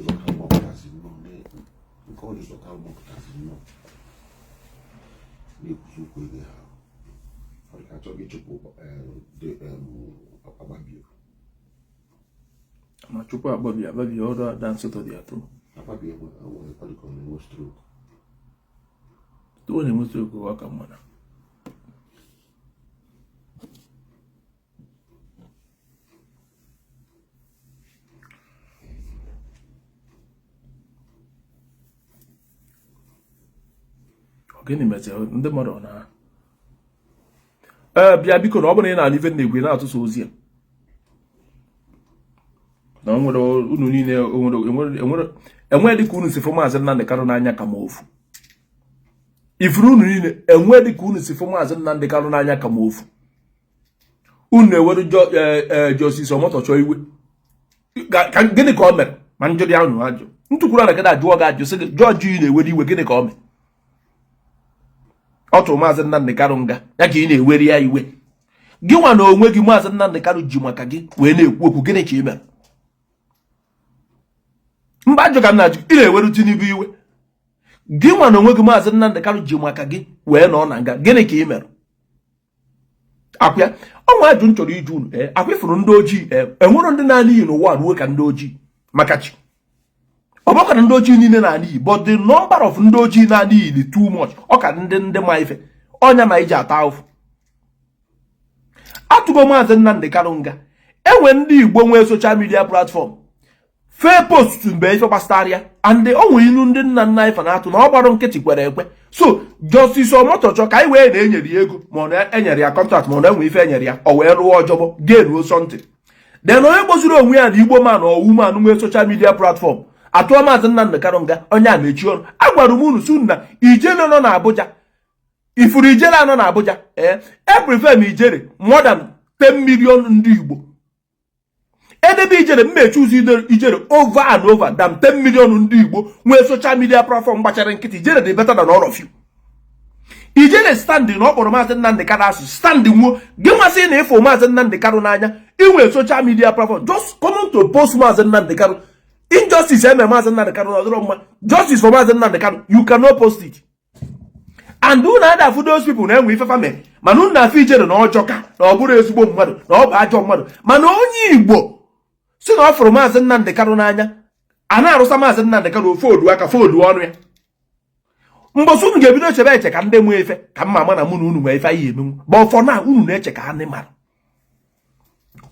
Ụzọ Kalụ mapụtazi nnọọ nke Orji Uzor Kalu mapụtazi nnọọ na-ekwuzi okwu ebe ha ọ dị ka achọghị ịchụpụ Akpabio. Ma chụpụ Akpabio, Akpabio ọrụ ada nsụtọ dị atọ. Akpabio nwere ọ dị ka ọ na-enwe stroke. Ọ na-enwe stroke, ọ ka mma na gịnị meziri ndị mmadụ na ee bịa biko na ọ bụrụ na ị na-anụ ife na-ekwu na-atụsa ozi a na o nwere unu niile enwe dịka unu si fụ Maazị Nnamdi Kanu n'anya ka ma ofu ifuru unu niile enwe dịka unu si fụ Maazị Nnamdi Kanu n'anya ka ma ofu unu na-ewere Justice Omotosho iwe. Gịnị ka o mere? Ma njụ ya unu ajụ ntụkwuru na keda jụọ gị ajụ sị gị jọji ị na-ewere iwe, gịnị ka o mere? Ọ tụrụ Maazị Nnamdi Kanu nga ya ka ị na-ewere ya iwe. Gị nwa na onwe gị Maazị Nnamdi Kanu ji maka gị wee na-ekwu okwu, gịnị ka ị mere? Mba, ajụ ka m na-ajụ, ị na-ewere Tinubu iwe, gị nwa na onwe gị Maazị Nnamdi Kanu ji maka gị wee nọ na nga, gịnị ka ị mere? Akwa ọnwa ajụ m chọrọ iju unu, ee akwa ifuru ndị ojii, ee enwero ndị na-ana iyi n'ụwa ruo ka ndị ojii maka chi ọ bụkwa na ndị ojii niile na-ana iyi, but the number of ndị ojii na-ana iyi dị too much. Ọ ka ndị ma ife ọnya ma iji ata ahụfụ. Atụgo Maazị Nnamdi Kanu nga, enwe ndị Igbo nwee social media platform fee post mgbe ife gbasara ya, and o nwere inu ndị nna nna ife na-atụ na ọ gbarụ nkịtị kwere ekwe. So Justice Omotosho ka anyị wee na-enyere ya ego ma ọ na-enyere ya contract ma ọ na-enwe ife enyere ya, o wee rụọ ọjọbọ ga-eruo something. Then onye kpoziri onwe ya na Igbo man or woman nwee social media platform atụọ Maazị Nnamdi Kanu nga, onye a mechi ọnụ. Agwara m unu su na ijele nọ na Abuja, ifuru ijele anọ na Abuja, ee e prefer m ijere more than 10 million ndị Igbo. Edebe ijere mmechi ụzọ ijere over and over than 10 million ndị Igbo nwee social media platform gbachara nkịtị. Ijere dị better than all of you. Ijere stand na ọ kpọrọ Maazị Nnamdi Kanu asị stand nwuo. Gị masị na ịfụ Maazị Nnamdi Kanu n'anya, inwe social media platform, just come to post Maazị Nnamdi Kanu injustice eme Maazị Nnamdi Kanu na ọdịrọ mma, justice for Maazị Nnamdi Kanu, you cannot post it. And unu ada afụ those people na-enwe ife fame, mana unu na-afụ ijere na ọjọọ ka na ọ bụrụ ezigbo mmadụ na ọ bụ ajọ mmadụ. Mana onye Igbo si na ọ fụrụ Maazị Nnamdi Kanu n'anya, a na-arụsa Maazị Nnamdi Kanu ofe odu aka fodu ọnụ ya. Mbọsị unu ga-ebido chebe eche ka ndị nwee ife ka mma ama na mụ na unu nwee ife anyị emenwu, ma ọfọ na unu na-eche ka animal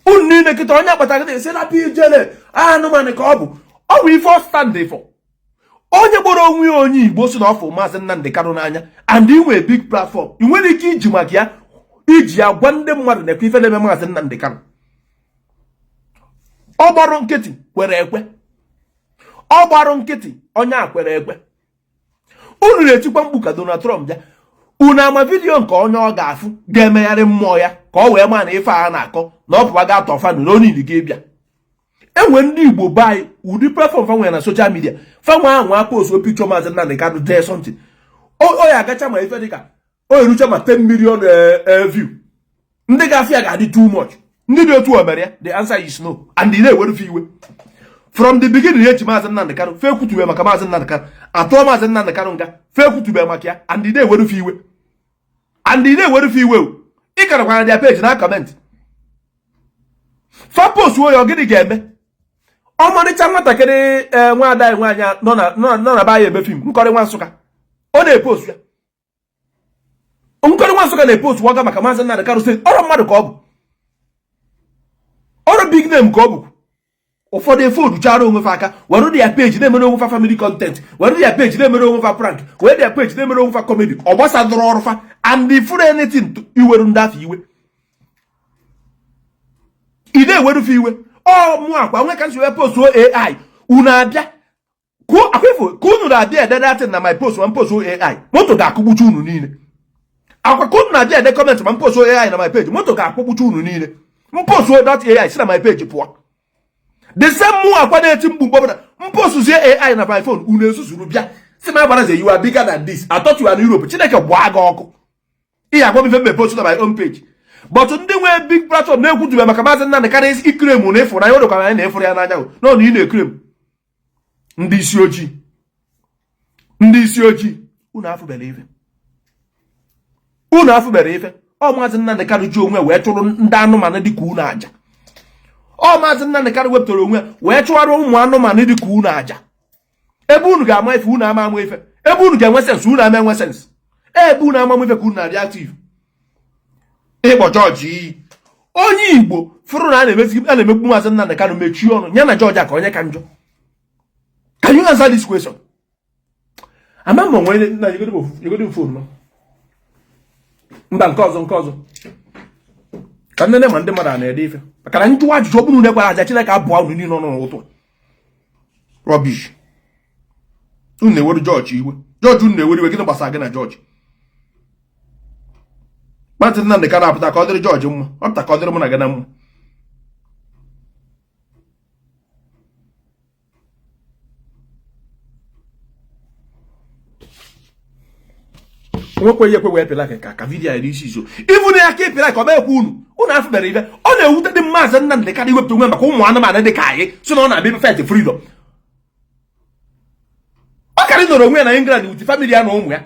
unu niile kịta onye akpatara esi rapụ ijere anụmanụ ka ọ bụ ọ bụ ife ọ stand for. Onye gboro onwe ya onye Igbo si na ọ fụ Maazị Nnamdi Kanu n'anya and ị nwee big platform, ị nwere ike iji maka ya iji ya gwa ndị mmadụ na-ekwe ife na-eme Maazị Nnamdi Kanu. Ọ gbarụ nkịtị kwere ekwe, ọ gbarụ nkịtị onye a kwere ekwe. Unu na-etikwa mkpu ka Donald Trump bịa, unu ama video nke onye ọ ga-afụ ga-emegharị mmụọ ya ka ọ wee maa na ife a na-akọ na ọ pụwa ga-atọ fanụ na onye ga ịbịa. Enwe ndị Igbo be anyị ụdị platform fa nwere na social media, fanwe ahụ a post picture Maazị Nnamdi Kanu dee something, o ya agacha ma ife dịka o erucha ma 10 million view, ndị ga-afụ ya ga-adị too much. Ndị dị otu o mere ya? The answer is no. And ị na-ewerufe iwe from the beginning eji Maazị Nnamdi Kanu fe kwutube maka Maazị Nnamdi Kanu, atụọ Maazị Nnamdi Kanu nga fe kwutube maka ya, and ị na-ewerufe iwe, and ị na-ewerufe iwe. Ị karakwana their page na comment fa post ya, ọ gịnị ga-eme? Ọmarịcha nwatakịrị nwaada anyị nwaanyị nọ na be anyị eme film Nkọrị nwa Nsụka, ọ na-epost ya. Nkọrị nwa Nsụka na-epost waga maka Maazị Nnamdi Kanu sị ọrụ mmadụ ka ọ bụ ọrụ big name ka ọ bụ. Ụfọdụ efe oduchara onwe fa aka were ya page na-emere onwe fa family content, were ya page na-emere onwe fa prank, were ya page na-emere onwe fa comedy. Ọ gbasadoro ọrụ fa and ifuru anything iweru ndị afọ iwe, ị na-ewerufe iwe. Ọ mụ akwa nwe ka nsi wee post AI, unu abịa akwa ka unu na-abịa ede datin na my post ma m post AI, moto ga-akụgbucha unu niile. Akwa ka unu na-abịa ede comment ma m post AI na my page, moto ga-akụgbucha unu niile. M post that AI si na my page pụọ. The same mụ akwa na-eti mkpu mgbe ọbụla m postzie AI na my phone, unu ezuzuru bịa si m agbaraze, you are bigger than this, I thought you are in Europe. Chineke gbaa gị ọkụ. Ihe agwa m ife mme post na my own page, but ndị nwee big platform na-ekwutube maka Maazị Nnamdi Kanu iclaim na ịfụrụ anya odokwa anyị na ịfụrụ ya n'anya nọ na ị na-eclaim. Ndị isi ojii, ndị isi ojii, unu afụbere ife, unu afụbere ife. Ọ Maazị Nnamdi Kanu ji onwe wee chụrụ ndị anụmanụ dịka unu aja. Ọ Maazị Nnamdi Kanu wepụtara onwe wee chụwara ụmụ anụmanụ dịka unu aja. Ebe unu ga-ama ife, unu ama ama ife. Ebe unu ga-enwe sense, unu ama enwe sense. Ebe unu ama ife ka unu na-adị active ịkpọ jọji iyi. Onye Igbo fụrụ na a na-emegbu Maazị Nnamdi Kanu mechie ọnụ ya na jọji a ka onye ka njọ. Can you answer this question? Ama m onwe na yegodi phone mba nke ọzọ, nke ọzọ ka nnene ma ndị mmadụ a na-ede ife, maka na njụwa ajụjụ ọ bụrụ na ekwara aja Chineke abụọ unu niile ọnụ n'ụtụ. Rubbish. Unu na-eweru jọji iwe. Jọji unu na-eweru iwe, gịnị gbasara gị na jọji? Maazị Nnamdi Kanu apụta ka ọ dịrị jọji mma, ọ pụta ka ọ dịrị mụ na gị na mma. Nwekwe ihe ekwe wee pịla ka video ya isi iso ịbụ na ya ka ịpịla ka ọ bụ ekwe unu. Unu afụbere ife. Ọ na-ewute dị Maazị Nnamdi Kanu iwepụta onwe maka ụmụ anụmanụ dị ka anyị si na ọ na-abịa fight freedom. Ọ karị nọrọ onwe ya na England with family ya na ụmụ ya.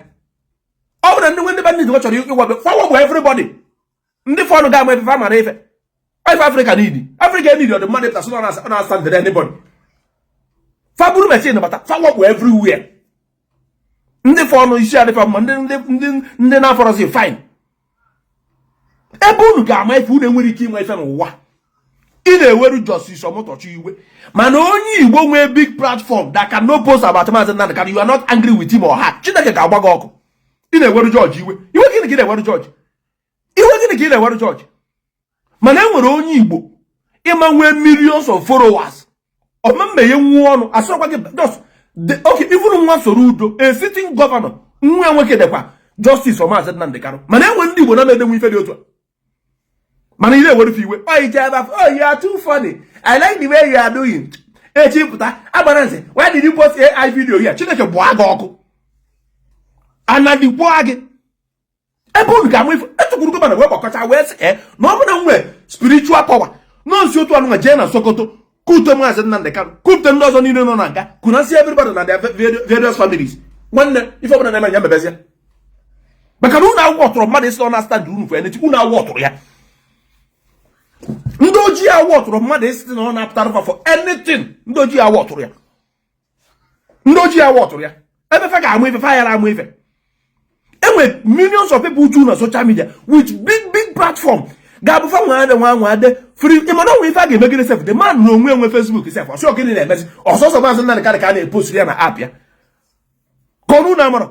Ọ bụrụ na ndị nwe ndị bandit chọrọ ịgwabe fọwọ bụ everybody, ndị fọnụ ga-ama ife mara ife ife Africa need. Africa need ọdụ mmadụ ịpụta sị na ọ na-asa ndere anybody. Fa buru machine bata, fa wakpo everywhere. Ndị fọnụ isi adịfa mma, ndị na-afọrọzi fine. Ebe unu ga-ama ife, unu enwere ike inwe ife n'ụwa. Ị na-eweru Justice Omotosho iwe, mana onye Igbo nwee big platform that can no post about Maazị Nnamdi Kanu, you are not angry with him or her. Chineke ga-agba gị ọkụ. Ị na-eweru jọji iwe. Iwe gịnị ka ị na-eweru jọji? Iwe gịnị ka ị na-eweru jọji? Mana e nwere onye Igbo ịma nwee millions of followers, ọma mmeghe nwu ọnụ asịrọkwa gị just okay. Even nwa Soludo, a sitting governor, nwa ya nwoke dekwa justice Maazị Nnamdi Kanu. Mana enwe ndị Igbo na-emenwe ife dị otu a, mana ị na-ewerufe iwe. Oh, ije ebe afọ, oh, you are too funny, I like the way you are doing. Echi pụta agbara nze, why did you post AI video here? Chineke gbaa gị ọkụ, anadikwa gị. Ebe unu ga-amụ ife, etukwuru governor wee gbakọcha wee sị e na ọ bụ na nwee spiritual power nọọsụ otu anụnwa jee na Sokoto kute Maazị Nnamdi Kanu, kupute ndị ọzọ niile nọ na nga, kunasị everybody na their various families. Nwanne, ife ọbụla na-eme ya mebezie, maka na unu awụ ọtụrụ mmadụ isi ọ na stand unu for anything. Unu awụ ọtụrụ ya. Ndị ojii awụ ọtụrụ mmadụ isi na ọ na-apụtara for anything. Ndị ojii awụ ọtụrụ ya. Ndị ojii awụ ọtụrụ ya. Ebe fa ga-amụ ife, fa yara amụ ife. Enwe millions of people ju na social media with big big platform ga-abụ fa nwa ade nwa nwa ade free. Ịmana onwe ife a ga-emegide sef, the man na onwe enwe Facebook sef, ọsọ gịnị na-emezi ọsọsọ Maazị Nnamdi Kanu ka a na-epost ya na app ya ka ọnụ na amara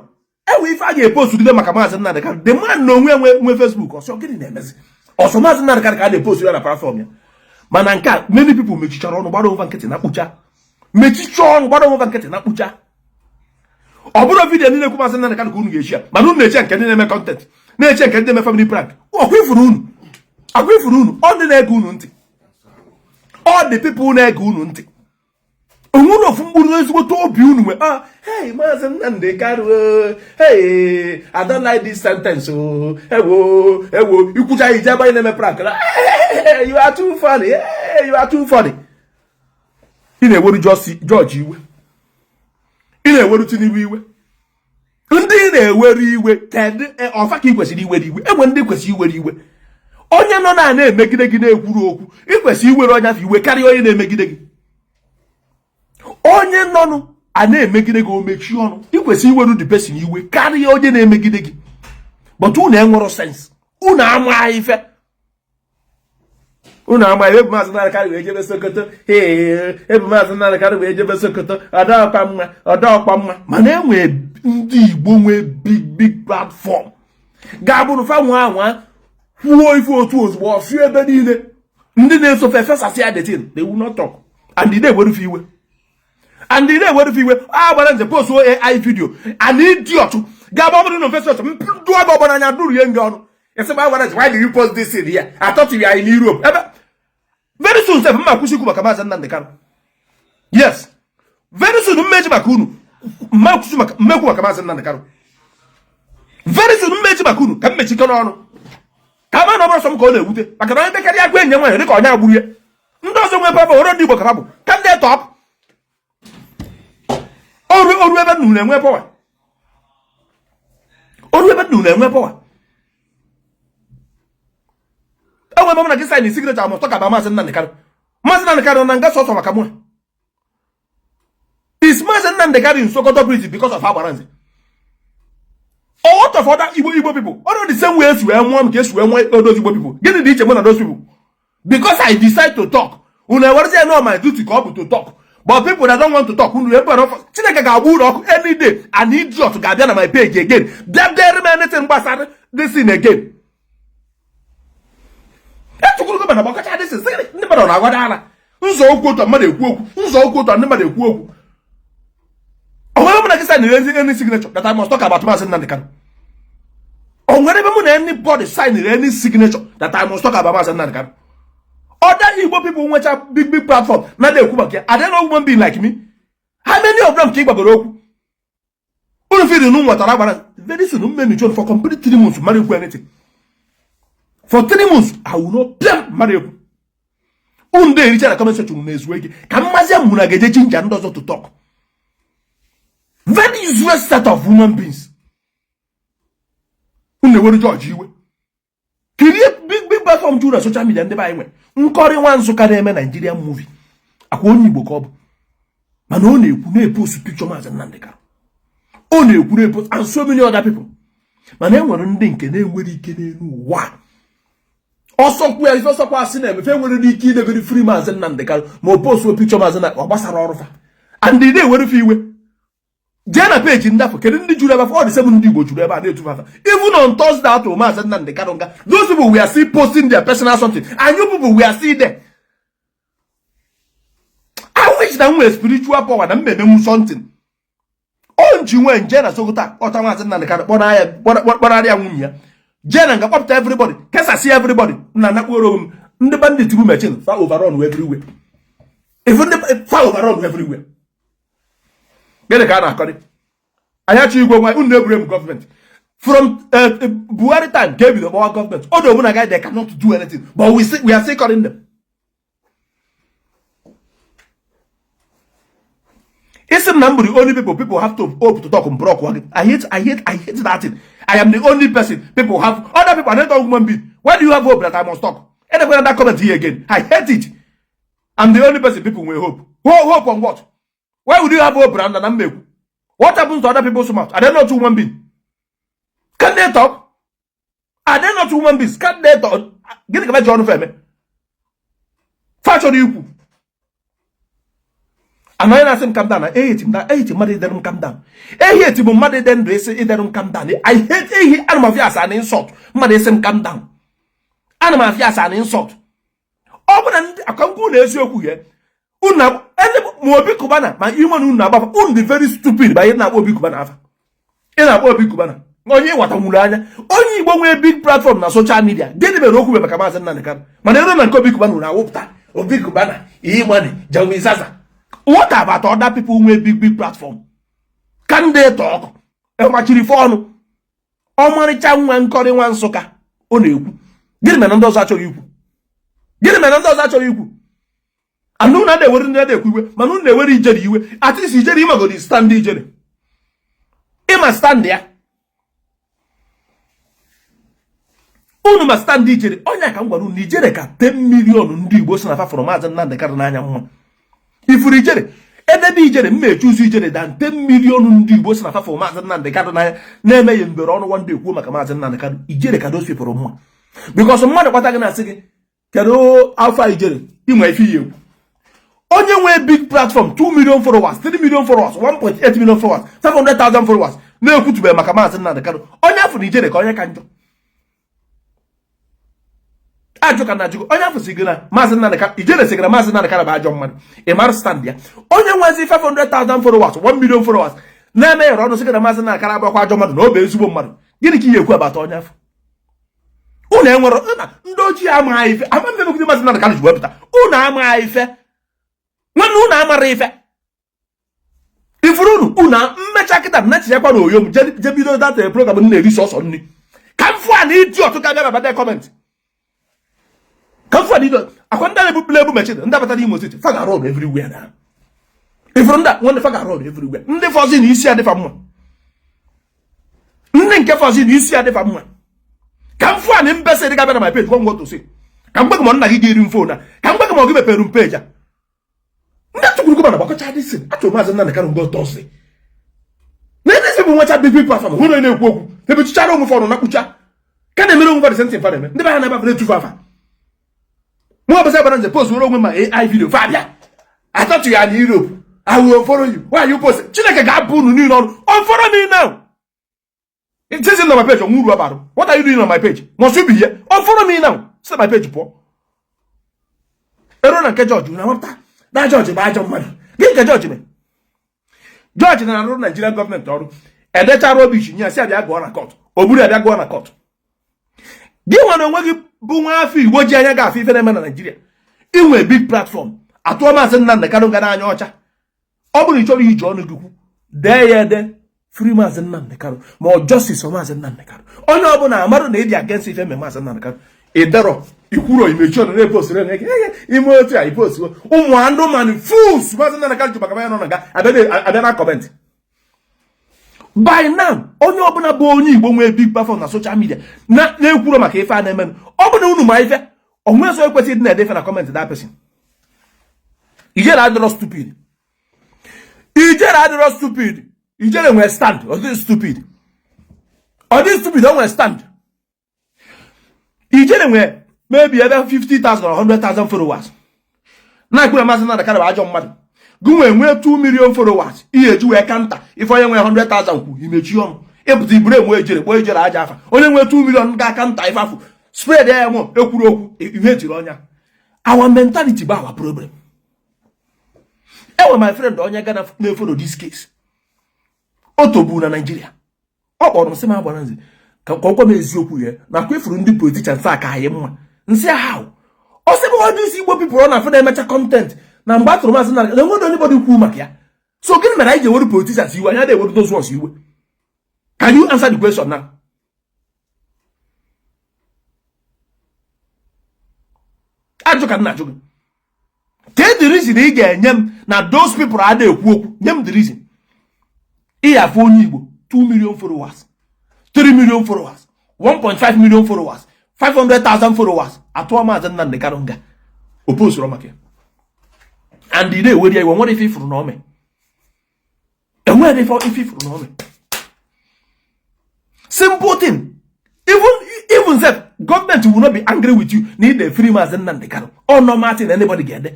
enwe ife a ga-epost gide maka Maazị Nnamdi Kanu. The man na onwe enwe nwe Facebook, ọsọ gịnị na-emezi ọsọ Maazị Nnamdi Kanu ka a na-epost ya na platform ya. Mana nke a, many people mechichara ọnụ gbara onwe nkịtị na kpucha, mechicha ọnụ gbara onwe nkịtị na kpucha. Ọ bụrụ video niile ekwu Maazị Nnamdi Kanu ka unu ga-echi ya, mana unu na-eche nke ndị na-eme content, na-eche nke ndị na-eme family prank. Ọkwa ifuru unu, akwa ifuru unu, ọ ndị na-ege unu ntị, all the people na-ege unu ntị, onwere ofu mkpụrụ ezigbote obi unu nwe. Ah, hey, Maazị Nnamdi Kanu, hey, I don't like this sentence. Oh, ewo ewo, ikwucha ije ebe anyị na-eme prank, you are too funny, hey, you are too funny. Ị na-eweru jọji iwe, ị na-eweru Tinubu iwe. Ndị ị na-eweru iwe, kedu ọfa ka ị kwesịrị iwere iwe? Enwe ndị kwesịrị iwere iwe. Onye nọ na na-emegide gị na-ekwuru okwu, ị kwesịrị iwere onye afọ iwe karịa onye na-emegide gị. Onye nọnụ a na-emegide gị, o mechie ọnụ, ị kwesịrị iweru the person iwe karịa onye na-emegide gị. But unu enwero sense, unu ama ife, unu ama ebu Maazị Nnamdi Kanu wee jebe Sokoto. Ee, ebu Maazị Nnamdi Kanu wee jebe Sokoto, ọdọọkwa mma, ọdọọkwa mma. Mana enwee ndị Igbo nwee big big platform ga-abụrụ fa nwa anwa kwuo ife otu ozugbo ọfịa ebe niile, ndị na-esofe fesasị ya the thing, they will not talk and they na-ewerufe iwe, and ị na-ewerufe iwe. A gbara nze post AI video, an idiot ga-agba ọbụrụ na Facebook dụọ gị ọgbọ n'anya, durie gị ọnụ, esi gba gwara, why did you post this in here? I thought you were in Europe. Ebe very soon sef, mma kwụsị ikwu maka Maazị Nnamdi Kanu. Yes, very soon mmeji maka unu, mma kwụsị maka mmekwu maka Maazị Nnamdi Kanu. Very soon mmeji maka unu ka m mechikọ n'ọnụ ka ama na ọ bụrụ sọ m ka ọ na-ewute, maka na onye bekarị agwa enyi nwaanyị dịka onye agburu ya. Ndị ọzọ nwee papa were ndị Igbo ka ha bụ ka ndị top. Oru ebe nnụ na-enwe power, oru ebe nnụ na-enwe power. Enwe ebe mụ na gị sign signature, I must talk about Maazị Nnamdi Kanu. Maazị Nnamdi Kanu na nga sọsọ maka mụ. Is Maazị Nnamdi Kanu in Sokoto prison because of Agbaranze or what of other Igbo people? All the same way esi wee mụọ m ka esi wee mụọ those Igbo people. Gịnị dị iche mụ na those people? Because I decide to talk, unu ewerezi ya no my duty ka ọ bụ to talk. But people that don't want to talk, unu ebe Chineke ga-agba unu ọkụ any day. An idiot ga-abịa na my page again, bịa dere m anything gbasara this thing again. Etukwuru gọvanọ gbakọcha this thing, ndị mmadụ na-aghọda ara nzọ okwu otu mmadụ ekwu okwu, nzọ okwu otu ndị mmadụ ekwu okwu. O nwere mụ na gị sign any signature that I must talk about Maazị Nnamdi Kanu? O nwere ebe mụ na anybody sign any signature that I must talk about Maazị Nnamdi Kanu? Other Igbo people nwecha big big platform na na-ekwu maka ya. Are they not human being like me? How many of them ka ị gbagoro okwu unu feel nu nwetara agbara? Very soon mmemichon for complete 3 months mmadụ ekwu anything. For 3 months I will not pịam mmadụ ekwu. Unu ndị ericha na comment section na-ezu ike ka mmazi mụ na ga-eje jinja ndị ọzọ to talk. Very useless set of human beings. Unu na-ewere jọji iwe kirie big big platform juru na social media. Ndị be anyị nwere nkọrị nwa Nsụka na-eme Nigerian movie akwa onye Igbo ka ọ bụ, mana ọ na-ekwu na-epost picture Maazị Nnamdi Kanu. Ọ na-ekwu, na-epost, and so many other people. Mana e nwere ndị nke na-enwere ike n'elu ụwa ọsọkwu ya ife ọsọkwa asị na-emefe nwere ike idegori free Maazị Nnamdi Kanu ma o postuo picture Maazị na ọ gbasara ọrụ fa and ị na-ewerefe iwe. Jee na peji ndị afọ, kedu ndị juru ebe afọ? Ọ dị same ndị Igbo juru ebe a na-etu afa. Even on Thursday atụ Maazị Nnamdi Kanu nga, those people we are still posting their personal something and you people, we are still there. I wish na m nwere spiritual power na m emenwu something. O nji nwee nje na Sokoto ọta Maazị Nnamdi Kanu kpọrọ ya nwunye ya jee na nga kpọpụta everybody, kesasị everybody na anakporo m. Ndị bandit bụ machine fa overrun everywhere. If ndị fa overrun everywhere, gịnị ka a na-akọrị anyị? Achọ igwe nwa unu na-eburu m gọọmenti from Buhari time ka ebido gbawa gọọmenti o dobu na guy. They cannot do anything, but we are still calling them. Isi m na m bụ the only people have to hope to talk brock. I hate that thing. I am the only person people have. Other people are not human being. Why do you have hope that I must talk? Edekwana that comment here again. I hate it. I'm the only person people will hope. Hope on what? Why would you have hope na na mmekwu? What happens to other people's mouth? Are they not human being? Can they talk? Are they not human beings? Can they talk? Gịnị ka ji ọnụ fa eme? Fa chọrọ ikwu anaghị na-asị m calm down. Na eheti m na eheti mmadụ idere m calm down. Eheti bụ mmadụ ide ndụ isi idere m calm down. I hate ehi. Ana m afịa asa na insult mmadụ isi m calm down. Ana m afịa asa na insult. Ọ bụ na ndị aka nkwu na eziokwu ya unu ma Obi Cubana ma ime na unu na-agbafa. Unu dị very stupid ba. Ihe na-akpọ Obi Cubana afa, ị na-akpọ Obi Cubana onye ịwatanwuru anya onye Igbo nwee big platform na social media. Gịnị mere okwu maka Maazị Nnamdi Kanu? Mana ere na nke Obi Cubana, unu awụpụta Obi Cubana, E-Money, Jowizaza. What about other people nwee big big platform? Can they talk? Machiri ife ọnụ ọmarịcha nwa nkọrị nwa Nsụka ọ na-ekwu. Gịnị mere ndị ọzọ achọghị ikwu? Gịnị mere ndị ọzọ achọghị ikwu? Anụ na na-ewere ndị na-ekwu iwe, mana unu na-ewere ijere iwe. At least ijere ịmagodi stand, ijere ịma stand ya. Unu ma stand ijere onye ka m gwara unu ijere ka 10 million ndị Igbo si na fafụrụ Maazị Nnamdi Kanu n'anya mma. Ifuru ijere edebe ijere mma echuzu ijere than 10 million ndị Igbo si na fafụrụ Maazị Nnamdi Kanu n'anya na-emeghị mbere ọnụ nwa ndị ekwuo maka Maazị Nnamdi Kanu. Ijere ka those people mma because mmadụ kpata gị na-asị gị kedu afọ ijere inwe ife iyi egwu. Onye nwee big platform, 2 million followers, 3 million followers, 1.8 million followers, 500,000 followers, na-ekwutubeghị maka Maazị Nnamdi Kanu, onye afọ na ijere ka onye ka njọ ajụ ka na ajụ. Onye afọ si gị na Maazị Nnamdi Kanu, ijere sị gị na Maazị Nnamdi Kanu bụ ajọ mmadụ, ị mara stand ya. Onye nwezi 500,000 followers, 1 million followers, na-emeghere ọnụ sị gị na Maazị Nnamdi Kanu abụrọkwa ajọ mmadụ, na ọ bụ ezigbo mmadụ, gịnị ka ị ekwu abata onye afọ? Unu enwere ndị ojii amaghị ife ama mmemegide Maazị Nnamdi Kanu ji wepụta. Unu amaghị ife nwanne, unu amara ife ifuru unu. Unu mmecha kịta nnachinyekwa na oyo m je bido data program m na-eri sọsọ nri ka m fụ a na idiot ka bịa babata comment ka m fụ a na idiot akwa ndị na-ebupụla ebu machine ndị abata n'Imo Steeti fa ga-arụ ọrụ everywhere na Ifuru ndị a, nwanne, fa ga-arụ ọrụ everywhere. Ndị fọzi na isi adịfa mma, ndị nke fọzi na isi adịfa mma, ka m fụ anị mbesa dị ga-abịa na my page. Gwa m what to say. Ka m gwa gị ma nna gị ga-eri m phone a, ka m gwa gị ma ọ gị mepere m page a. Ndị atụkwuru gọvanọ gbakọcha dị sị atụrụ Maazị Nnamdi Kanu ngo tọsị na ndị bụ nwecha big big platform hụ na na-ekwu okwu ebechichara onwe fọnụ na kpucha ka na-emere onwe fa same thing fa na-eme. Ndị be ha na-ebe afa na-etufu afa. Mụ ọbụsa gbara nze post were onwe ma AI video fa bịa. I thought you are in Europe. I will unfollow you. Why are you posting? Chineke ga-abụ unu niile ọnụ. Unfollow me now. It says on my page, onwuru abarụ. What are you doing on my page? Must you be here? Unfollow me now. Si my page pụọ. Ero na nke jọji na nwapụta. Na jọji bụ ajọ mmadụ. Gịnị ka jọji mee? Jọji na-arụ Nigerian gọọmenti ọrụ. Edecha rubbish nye ya, si abịa gụọ na court. O buru abịa gụọ na court. Gị nwere onwe gị bụ nwa afọ Igbo ji anya ga-afụ ife na-eme na Nigeria. Inwe big platform. Atụọ Maazị Nnamdi Kanu nga n'anya ọcha. Ọ bụrụ ị chọrọ iji ọnụ gị kwu, dee ya ede, free Maazị Nnamdi Kanu ma ọ justice for Maazị Nnamdi Kanu, onye ọbụla amarụ na ịdị against ife eme Maazị Nnamdi Kanu. Ịderọ ikwuro, imechi ọnụ, na-epostiri na ime otu a ipostiwo. Ụmụ anụmanụ, fools, Maazị Nnamdi Kanu ji maka ya nọ na nga abịa na comment. By now, onye ọbụla bụ onye Igbo nwee big platform na social media na-ekwuro maka ife a na-emenụ, ọ bụ na unu ma ife onwe so ekwesịghị ịdị na-ede ife na comment. That person, Ijere adịrọ stupid. Ijere adịrọ stupid. Ijere nwee stand. Ọ dị stupid, ọ dị stupid. O nwee stand. Ijere nwee maybe ebe 50,000 or 100,000 followers na-ekwu na Maazị Nnamdi Kanu bụ ajọ mmadụ. Gị nwee nwee 2 million followers, ihe eji wee counter ife onye nwee 100,000 kwu, imechi ọnụ, ịpụta iburu enwe ejere kpọọ ejere aja afa. Onye nwee 2 million ga counter ife afụ spread ya mụ ekwuru okwu ihe ejiri ọnya. Our mentality bụ our problem. Enwe my friend onye Ghana na-efollow this case. O tobu na Nigeria. Ọ kpọrọ m sị m, agbara nze ka ọ gwa m eziokwu ya na akwa ifuru ndị politicians a ka anyị mma. Nsị ahụ, ọ sị m ọ dị isi Igbo people ọ na-afụ na-emecha content na mgbe a tụrụ Maazị na enweghị anybody kwu maka ya. So gịnị mere anyị ji eweru politicians iwe, anyị adịghị eweru those ones iwe? Can you answer the question now? Ajụ ka m na-ajụ gị. Kee the reason ị ga-enye m na those people ada ekwu okwu? Nye m the reason. Ị ya afụ onye Igbo 2 million followers, 3 million followers, 1.5 million followers, 500,000 followers, atụọ Maazị Nnamdi Kanu nga, o postụrụ maka ya and ị na-eweri ya iwe. Nwere ife ifuru na ome, enwere ife ifuru na ome. Simple thing. Even sef, government will not be angry with you na ị na-efree Maazị Nnamdi Kanu. Ọ normal thing anybody ga-ede.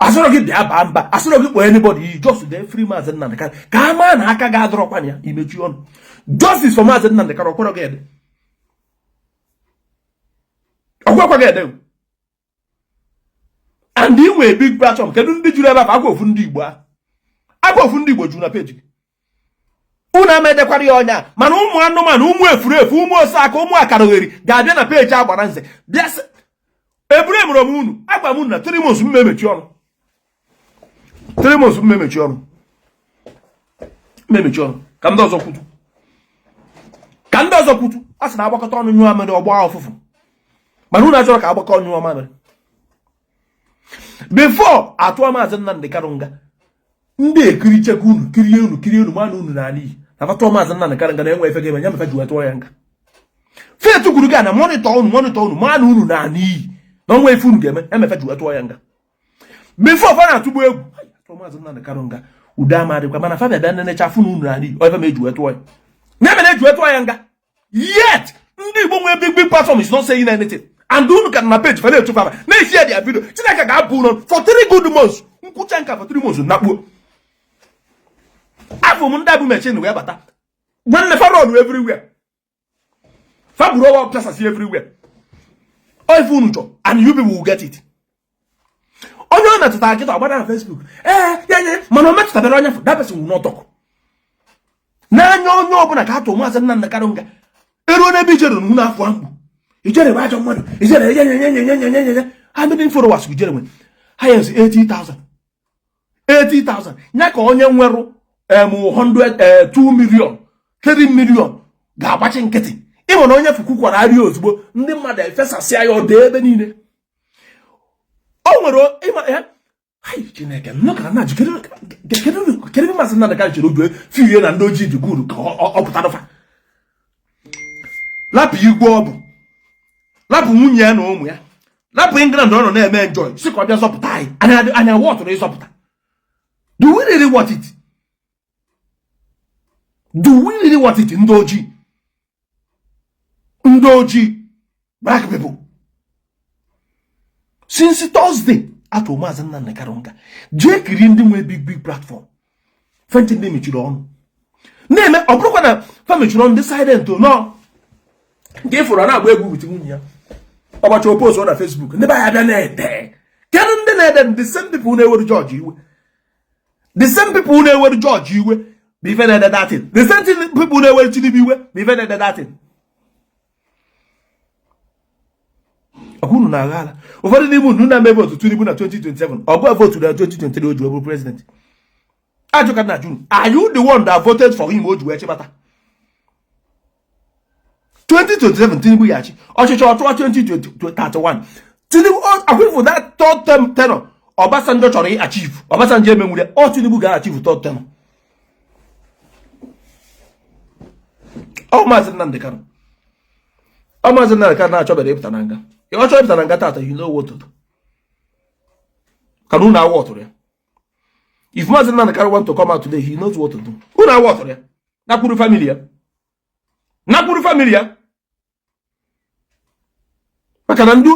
Asịrọ gị bịa baa mba, asịrọ gị kpọọ anybody. You just dey free Maazị Nnamdi Kanu ka a maa na aka ga-adọrọkwa ya. Imechi ọnụ, justice for Maazị Nnamdi Kanu. Ọkwọrọ gị ede, ọgwakwa gị ede. And ị nwee big platform, kedu ndị juru ebe ahụ? Agwa ofu ndị Igbo ahụ, agwa ofu ndị Igbo juru na peji gị. Unu amedekwara ya ọnya, mana ụmụ anụmanụ, ụmụ efurefu, ụmụ oseaka, ụmụ akaragheri ga-abịa na peji agbara nze bịa sị eburu emere m unu. Agwa m unu na 3 months m emechi ọnụ. 3 months m emechi ọnụ, m emechi ọnụ ka ndị ọzọ kwutu, ka ndị ọzọ kwutu. A sị na agbakọta ọnụ nyụọ mamịrị, ọgba ọfụfụ. Mana unu achọrọ ka agbakọ nyụọ mamịrị before atụọ Maazị Nnamdi Kanu nga. Ndị ekirichekwa unu, kirie unu, kirie unu, mana unu n'ala iyi na fatụọ Maazị Nnamdi Kanu nga na enwe efe ga-eme ya mefe ji wee tụọ ya nga. Fet kwuru ga na monitor unu, monitor unu, mana unu n'ala iyi na onwe ife unu ga-eme emefe ji wee tụọ ya nga. Before fa na-atụgbu egwu atụọ Maazị Nnamdi Kanu nga, udo ama adịkwa. Mana fa bịa nenecha fụ na unu n'ala iyi ofe ma eji wee tụọ ya ya mere eji wee tụọ ya nga. Yet ndị Igbo nwee big big platform is not saying anything and unu ka na page fa na-etufu afa, na-esi ya their video. Chineke ga-abụ unu for 3 good months. Nkwụcha nka for 3 months nakpuo afọ m. Ndị abụ mechin wee bata, nwanne, farọn everywhere, fa buru ọwa pịasasị everywhere. Ọ ife unu chọ and you people will get it. Onye ọ metụtara kịta ọgbada na Facebook, ee ya nye, mana ọ metụtabere onye, that person will not talk. N'anya onye ọbụla ka atụ Maazị Nnamdi Kanu nga eruo n'ebe ijere nu n'afọ mkpu ijere bụ ajọ mmadụ, ijere nye nye nye nye nye nye nye. How many followers ijere nwe? Highest 80,000, 80,000 ya ka onye nwerụ 100, 2 million, 3 million ga-agbachi nkịtị. Ịma na onye fukwukwara arịa ozugbo, ndị mmadụ efesasịa ya ọdụ ebe niile. O nwere ịma ya. Hai, Chineke nnọọ, ka na kedu kedu Maazị Nnamdi Kanu chere obi firie na ndị ojii dị guru ka ọ pụtara fa lapụ igwe ọ bụ, lapụ nwunye ya na ụmụ ya, lapụ England ọ nọ na-eme enjoy, si ka ọ bịa zọpụta anyị. Anyị awọtụrụ ịzọpụta? Do we really want it? Do we really want it? Ndị ojii, ndị ojii, black people, since Thursday atụ Maazị Nnamdi Kanu nga, jee kirie ndị nwe big big platform fenchi, ndị mechiri ọnụ na-eme. Ọ bụrụkwa na fa mechiri ọnụ, ndị silent nọ nke ịfụrụ na-agba egwu with nwunye ya, ọgbacha post na Facebook, ndị be anyị abịa na-ede. Kedu ndị na-ede? The same people na-eweru George iwe, the same people na-eweru George iwe bụ ife na-ede that thing. The same thing people na-eweru Tinubu iwe bụ ife na-ede that thing. Ọgụ unu na-agha ala. Ụfọdụ n'ime unu na-eme vote Tinubu na 2027, ọgụ vote na 2023, o ji wee bụrụ president. Ajụ ka na junu, are you the one that voted for him o ji wee chịbata 2027? Tinubu ya achị ọchịchị ọchụwa 2031. Tinubu akwụfụ that third term tenure Obasanjo chọrọ achieve, Obasanjo emenwure ọ. Tinubu ga-achieve third term. Ọ Maazị Nnamdi Kanu, ọ Maazị Nnamdi Kanu na-achọbere ịpụta na nga. Ọ chọrọ ịpụta na nga tata, you know what to do. Ka unu awa ọtụrụ ya. If Maazị Nnamdi Kanu want to come out today, he knows what to do. Unu awa ọtụrụ ya, nakwuru family ya, nakwuru family ya, maka na ndị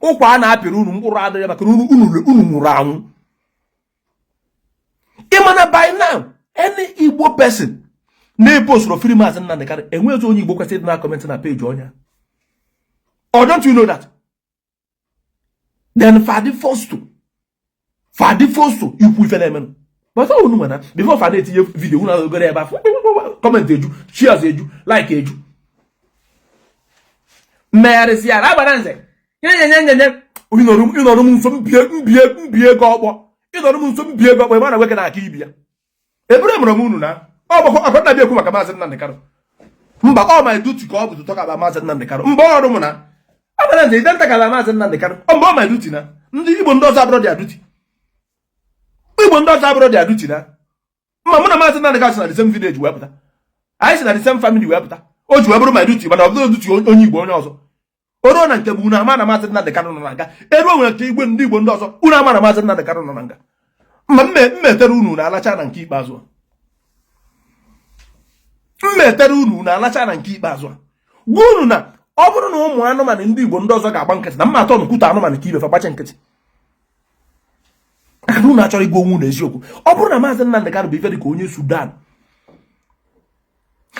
ụkwa a na-apịrị unu mkpụrụ adịghị, maka na unu nwụrụ anwụ. Ịma na by now any Igbo person na-epostụrụ free Maazị Nnamdi Kanu, enweghị onye Igbo kwesịrị ịdị na comment na page onye. Or don't you know that? Then fadi first to fadi first to ikwu ife na-emenụ, but ọ unu nwere before fadi etinye video, unu agogoro ebe afọ, comment eju, shares eju, like eju, mmegharịsị ya agbara nze nye nye nye nye. Ịnọrọ m nso mbie mbie mbie ego ọkpọ, ịnọrọ m nso mbie ego ọkpọ. Ebe a na nwoke na-aka ibi ya ebere mụrụ m unu na ọgbakọ akọ na ekwu maka Maazị Nnamdi Kanu. Mba, ọ my duty ka ọ bụ to talk about Maazị Nnamdi Kanu. Mba, ọrụ m na agbara nze ide nta kala Maazị Nnamdi Kanu. Mba, ọ my duty na ndị Igbo ndị ọzọ abụrụ their duty. Igbo ndị ọzọ abụrụ their duty na mma. Mụ na Maazị Nnamdi Kanu si na the same village wee pụta, anyị si na the same family wee pụta. O ji wee bụrụ my duty, mana ọ bụrụ duty onye Igbo onye ọzọ. O ruo na nke bụ unu ama na Maazị Nnamdi Kanu nọ na nga. Eruo nwere nke igwe ndị Igbo ndị ọzọ, unu ama na Maazị Nnamdi Kanu nọ na nga. Mma, mmetere unu na-alacha na nke ikpeazụ a. Mmetere unu na-alacha na nke ikpeazụ a. Gwa unu na ọ bụrụ na ụmụ anụmanụ ndị Igbo ndị ọzọ ga-agba nkịtị, na mma atọ nkwute anụmanụ ka ibe fa gbacha nkịtị. Aka unu achọrọ ịgwa onwe unu eziokwu. Ọ bụrụ na Maazị Nnamdi Kanu bụ ife dị ka onye Sudan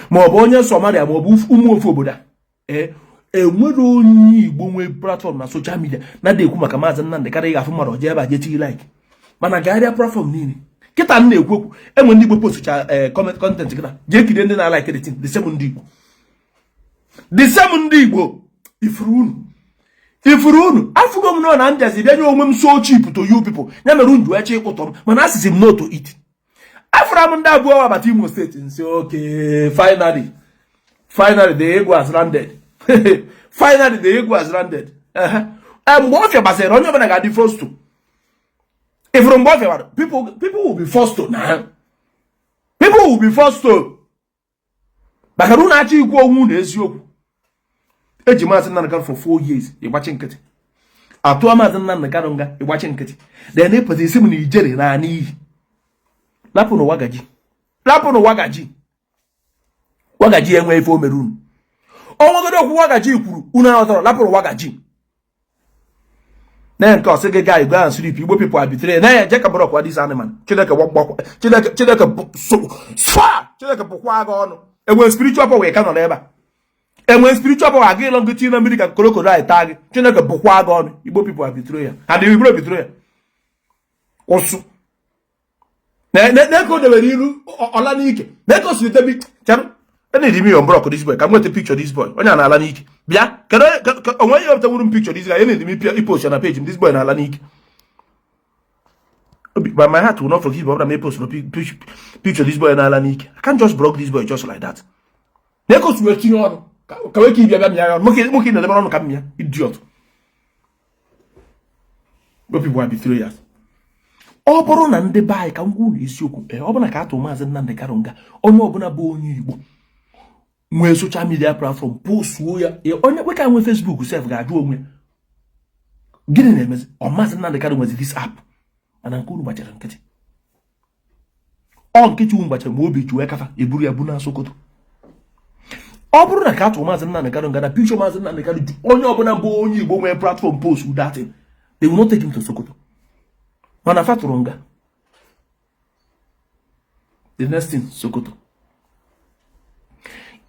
ma ọ bụ onye Somalia ma ọ bụ ụmụ ofe obodo a, ee, enwere onye Igbo nwee platform na social media na-adị ekwu maka Maazị Nnamdi Kanu, ị ga-afụ mmadụ ọjọọ ebe a jee tinye like. Mana gagharịa platform niile kịta m na-ekwu okwu, enwe ndị Igbo postcha comment content kịta, jee kirie ndị na-alike the thing. The same ndị Igbo, the same ndị Igbo. Ifuru unu, ifuru unu afụgo m nọ na mbịazi bịa nye onwe m so cheap to you people. Ya mere unu ji wee chọ ịkpụtọ m, mana asịsị m no to it. Afụra m ndị abụọ abata Imo State nsi, okay, finally, finally the eagle has landed, finally the eagle has landed. Mgbe ọ fịabasịrị, onye ọbụla ga-adị first to. Ifuru mgbe ọ fịabara, people will be forced to na people will be forced to, maka na unu achọ ikwu onwe unu eziokwu. Eji Maazị Nnamdi Kanu for 4 years, ịgbachi nkịtị. Atụọ Maazị Nnamdi Kanu nga, ịgbachi nkịtị. Then ịpụta isi m na ijere na n'iyi. Lapụnụ wagaji, lapụnụ wagaji. Wagaji enwe ife o mere unu? Onwegodo okwu wagaji kwuru unu aghọtara? Lapụrụ wagaji na nke ọsị gị gaa go and sleep. Igbo people are betrayed. Na ya je ka bụrọkwa this animal. Chineke gbakwa, Chineke, Chineke swa, Chineke bụkwa gị ọnụ. Enwere spiritual power ka nọ n'ebe a? Enwere spiritual power aga ịlọ nkịtị na mmiri ka crocodile taa gị? Chineke bụkwa gị ọnụ. Igbo people are betrayed ya and Igbo betray ya ụsụ na-eke o debere iru ọla n'ike na-eke o siri tebi chere. Enedi m your block this boy ka m nweta picture this boy. Onye a na-ala n'ike bịa kedu onwe ihe wepụtanwuru m picture this guy. Enedi m ipost ya na page m. This boy na-ala n'ike. But my heart will not forgive me. M post picture this boy na-ala n'ike. I can't just block this boy just like that. Na-eke o si wee tinye ọnụ ka wee ka ibia bịa mịa ya ọnụ nwoke na-edebere ọnụ ka m ya idiot. Igbo people are betrayers. Ọ bụrụ na ndị be anyị, ka m gwa unu isiokwu, ee, ọ bụrụ na ka atụ Maazị Nnamdi Kanu nga, onye ọbụla bụ onye Igbo nwee social media platform postuo ya, onye kwe ka nwee Facebook sef ga-ajụ onwe ya gịnị na-emezi. Ọ Maazị Nnamdi Kanu nwezi this app, mana nke unu gbachara nkịtị. Ọ nkịtị unu gbachara ma obi juo kafa eburu ya bu na Sokoto. Ọ bụrụ na ka atụ Maazị Nnamdi Kanu nga na picture Maazị Nnamdi Kanu, onye ọbụla bụ onye Igbo nwee platform post that thing, they will not take him to Sokoto. Mana fa tụrụ nga, the next thing, Sokoto.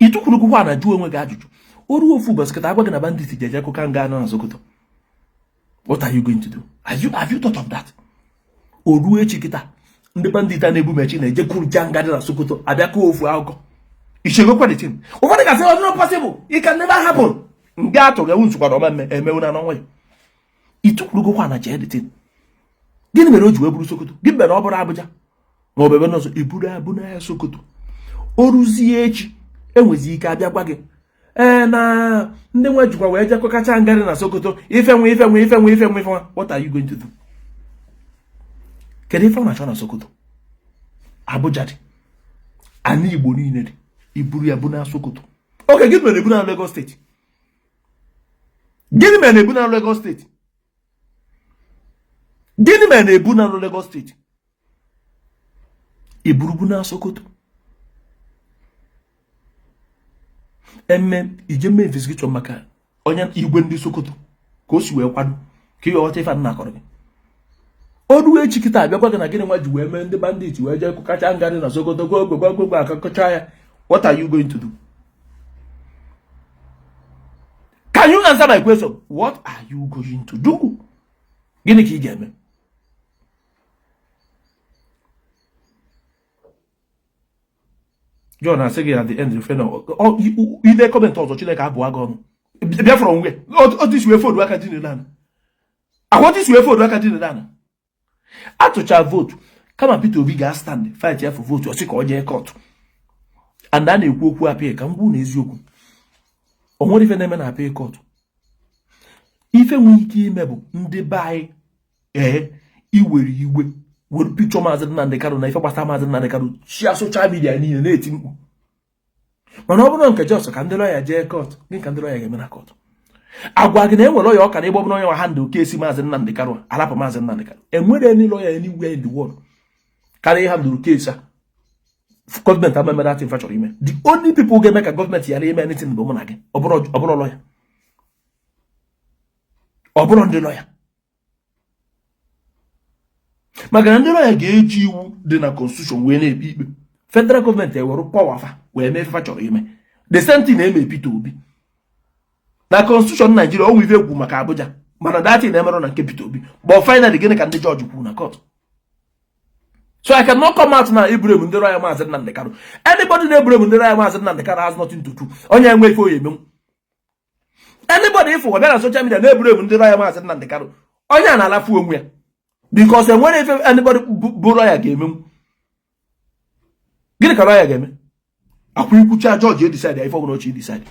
Ịtụkwurukwukwa na jụọ onwe gị ajụjụ, o ruo ofu ụbọchị kịta agwa gị na bandit ji eje kụka nga anọ na Sokoto, what are you going to do? Have you thought of that? O ruo echi kịta, ndị bandit a na-ebu mechi na-eje kwuru nga dị na Sokoto, abịa kụọ ofu akụkọ ichegokwa the thing. Ụfọdụ ga-asị, "Oh, not possible, it can never happen." Nga atụrụ ewu nsukwara ọma mme emewu na n'ọnwa ya. Ịtụkwurugokwa na chee the thing, gịnị mere o ji wee buru Sokoto? Gịnị mere ọ bụrụ Abuja ma ọ bụ ebe n'ọzọ iburu abụ na ya Sokoto? O ruzie echi, enwezi ike abịa gwa gị, ee, na ndị nwe jikwa wee jekọkacha ngarị na Sokoto, ife nwe ife nwe ife nwe ife nwe ife nwe. What are you going to do? Kedu ife ọ na-achọ na Sokoto? Abuja dị, ana Igbo niile dị, iburu ya bụ na Sokoto. Oke, gịnị mere ebu na Lagos State? Gịnị mere na ebu na Lagos State? Gịnị mere na ebu na Lagos State, iburubu na Sokoto? Eme ije mee investigation maka onye igwe ndị Sokoto ka o si wee kwado ka ị ghọta ife a na-akọrọ gị. O ruo echi kịta, abịakwa gị na gịnị nwa ji wee mee ndị bandit wee jee kacha ngarị na Sokoto, gwa ogbe gwa ogbe akakọcha ya. What are you going to do? Can you answer my question? What are you going to do? Gịnị ka ị ga-eme? John asị gị at the end ife na ide comment ọzọ, Chineke abụọ gị ọnụ. Biafra onwe otu isi wee fodu aka dị n'ala akwa, otu isi wee fodu aka dị n'ala atụcha vote, kama Peter Obi ga-stand fight ya for vote, ọ sị ka ọ jee court. And a na-ekwu okwu appeal, ka m gwu na eziokwu, o nwere ife na-eme na appeal court. Ife nwere ike ime bụ ndị be anyị, ee, iwere iwe were picture Maazị Nnamdi Kanu na ife gbasara Maazị Nnamdi Kanu chia social media niile na-eti mkpu. Mana ọ bụrụ nke jos ka ndị lawyer jee court, gịnị ka ndị lawyer ga-eme na court? Agwa gị na enwere lawyer ọka na ịgba ọbụla onye nwa handle case Maazị Nnamdi Kanu alapụ Maazị Nnamdi Kanu. Enwere any lawyer anywhere in the world karịa handle case a gọọmenti ama mere atin chọrọ ime. The only people ga-eme ka gọọmenti ghara ime anything bụ mụ na gị. Ọ bụrụ lawyer, ọ bụrụ ndị lawyer, maka na ndị lawyer ga-eji iwu dị na constitution wee na-ekpe ikpe. Federal gọọmenti ewere power fa wee mee ife chọrọ ime. The same thing na-eme Peter Obi na constitution Naijiria. O nwe ife ekwu maka Abuja, mana that thing na-emerụ na nke Peter Obi. But finally, gịnị ka ndị jọji kwuru na court? So I cannot come out na i-blame ndị lawyer Maazị Nnamdi Kanu. Anybody na-e-blame ndị lawyer Maazị Nnamdi Kanu has nothing to do. Onye enwe ife oyi emenwu. Anybody ifụ bịa na social media na-e-blame ndị lawyer Maazị Nnamdi Kanu, onye a na-alafu onwe ya, because enwere ife anybody bụ lawyer ga-emenwu. Gịnị ka lawyer ga-eme? Akwa ikwucha, jọji e-decide ife ọbụla ochi decide.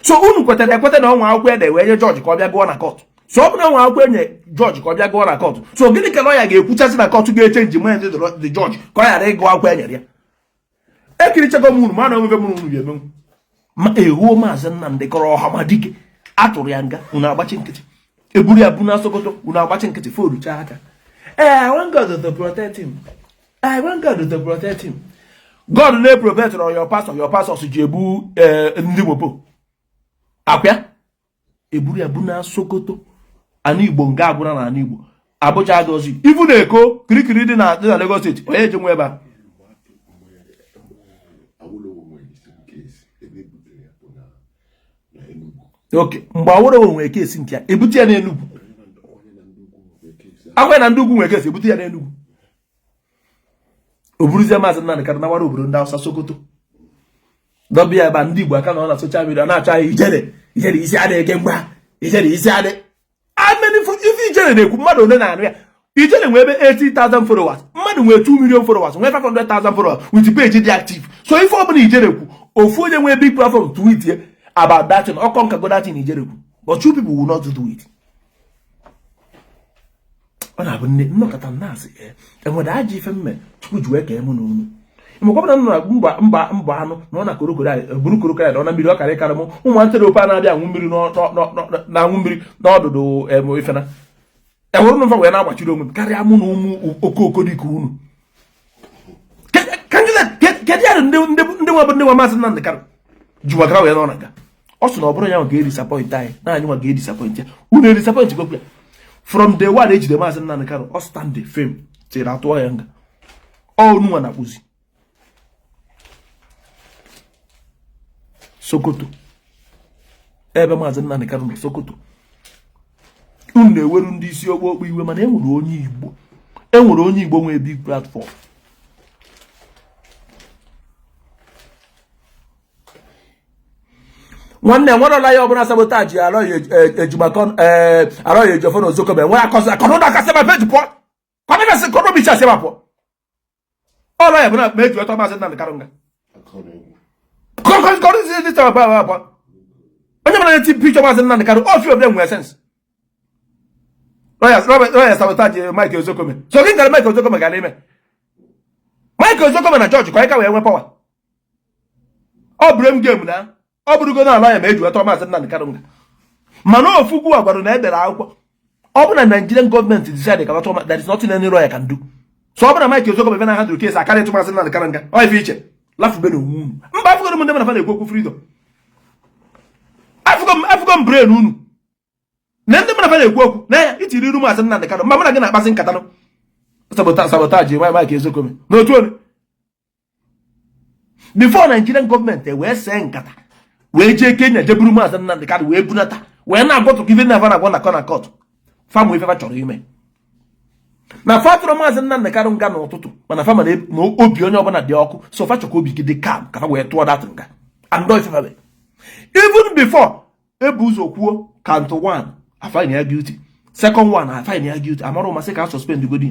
So unu kwetara ekweta na ọnwa akwụkwọ ede wee nye jọji ka ọ bịa gụọ na court. So ọ bụ na ọnwa akwụkwọ enye jọji ka ọ bịa gụọ na court, so gịnị ka lawyer ga-ekwuchasị na court ga-e-change mind the judge ka ọ ghara ịgụ akwụkwọ enyere ya? Ekirichago m unu, mana onwebe m unu ga-emenwu ma ehuo Maazị Nnamdi kọrọ ọhamadike atụrụ ya nga, unu agbachi nkịtị. Eburu ya bu na Sokoto, unu agbachi nkịtị, forucha aka. Ee, I want God to protect him, I want God to protect him. God na-eprotect your pastor, your pastors ji egbu ndị mopo akwa eburu ya bu na Sokoto. Ana Igbo nga agwụra na ana Igbo Abuja agọzi ifu na Eko kirikiri dị na Lagos State, onye eje nwe ebe a. Awolowo nwere the same case, ebe e butere ya bụ na Enugu. Oke mgbe Awolowo nwere case nke ya, ebute ya n'Enugu. Onye na ndị ugwu nwere case ahụ. Akwa na ndị ugwu nwere case, ebute ya n'Enugu. O buruzie Maazị Nnamdi Kanu nawara obodo ndị Hausa, Sokoto, dọbịa ya ebe a. Ndị Igbo aka nọ na social media na-achọ anyị ijere ijere isi adị eke mgba ijere isi adị ameni. Ife ijere na-ekwu, mmadụ ole na-anụ ya? Ijere nwee ebe 80,000 followers, mmadụ nwee 2 million followers, nwee 500,000 followers with page dị active. So ife ọbụla ijere kwu, ofu onye nwee big platform tweet ye about that thing, ọkọ nkago that thing ijere kwu. But you people will not do it. Ọ na-abụ nne nnọkọta na-asị, enwere ajọ ife mme Chukwu ji wee kee mụ na unu. Mgbe ọbụla m nọ na mba mba mba anụ na ọ na korokoro anyị buru korokoro anyị na mmiri, ọ karị karị m ụmụ antelope a na-abịa anwụ mmiri na-anwụ mmiri n'ọdụdụ em ifena enwere ụnụ mfa wee na-agbachiri onwe m karịa mụ na ụmụ okooko dịka unu. Kedu ya ndị nwa bụ ndị nwa Maazị Nnamdị Kanụ jiwagara wee nọ na nga? Ọ sị na ọ bụrụ ya nwa ga-edisappoint anyị, na anyị nwa ga-edisappoint ya. Unu edisappoint gwekwu ya. From day one ejide Maazị Nnamdị Kanụ, ọ stand firm tiri atụọ ya nga. Ọ unu nwa na-akpụzi Sokoto, ebe Maazị Nnamdị Kanụ nọ, Sokoto. Unu na-eweru ndị isi okpokpo iwe, mana enwere onye Igbo, enwere onye Igbo nwee big platform. Nwanne, nwere ọla ya ọbụla sabotage Aloy Ejimakor, Aloy Ejiofor na Ozekhome nwere akọsị akọnụda akasị ma peji pụọ kọnụgasị kọnụbichi asị ma pụọ. Ọlọ ya bụ na ma eji ọtọ Maazị Nnamdị Kanụ nga onye mara na-eti picture Maazị Nnamdị Kanụ ofi obi nwere sense. Lawyer sabotage Mike Ozekhome, so gị gara Mike Ozekhome gara ime Mike Ozekhome na judge ka anyị ka wee nwee power. Ọ bụrụ m game na ọ bụrụgo na ala ya ma eji weta Maazị Nnamdị Kanụ nga, mana ofugwu a gwara na edere akwụkwọ ọ bụ na Nigerian gọọmenti decide ka tụọ, there is nothing any lawyer can do. So ọ bụ na Mike Ozekhome bịa na handle case akarị ịtụ Maazị Nnamdị Kanụ nga. Ọ ife iche lafube na onwe unu. Mba, afụgo m ndị mana fa na-ekwu okwu freedom, afụgo m brain unu na ndị mana fa na-ekwu okwu na ya itiri iru Maazị Nnamdị Kanụ. Mba, mụ na gị na-akpasị nkata nụ sabotage Mike Ozekhome n'otu onye before Nigerian gọọmenti wee see nkata wee jee Kenya jee buru Maazị Nnamdị Kanụ wee bunata wee na-agwọtụ ka ife na-afa na-agwọ na kọ na court famụ ife fa chọrọ ime na fa tụrụ Maazị Nnamdị Kanụ nga n'ụtụtụ, mana fa mana na obi onye ọbụla dị ọkụ, so fa chọka obi gị dị calm ka fa wee tụọ that nga and ife fa even before ebu ụzọ kwuo count 1 afind ya guilty, second one afind ya guilty, amara ụmasị ka a suspend godi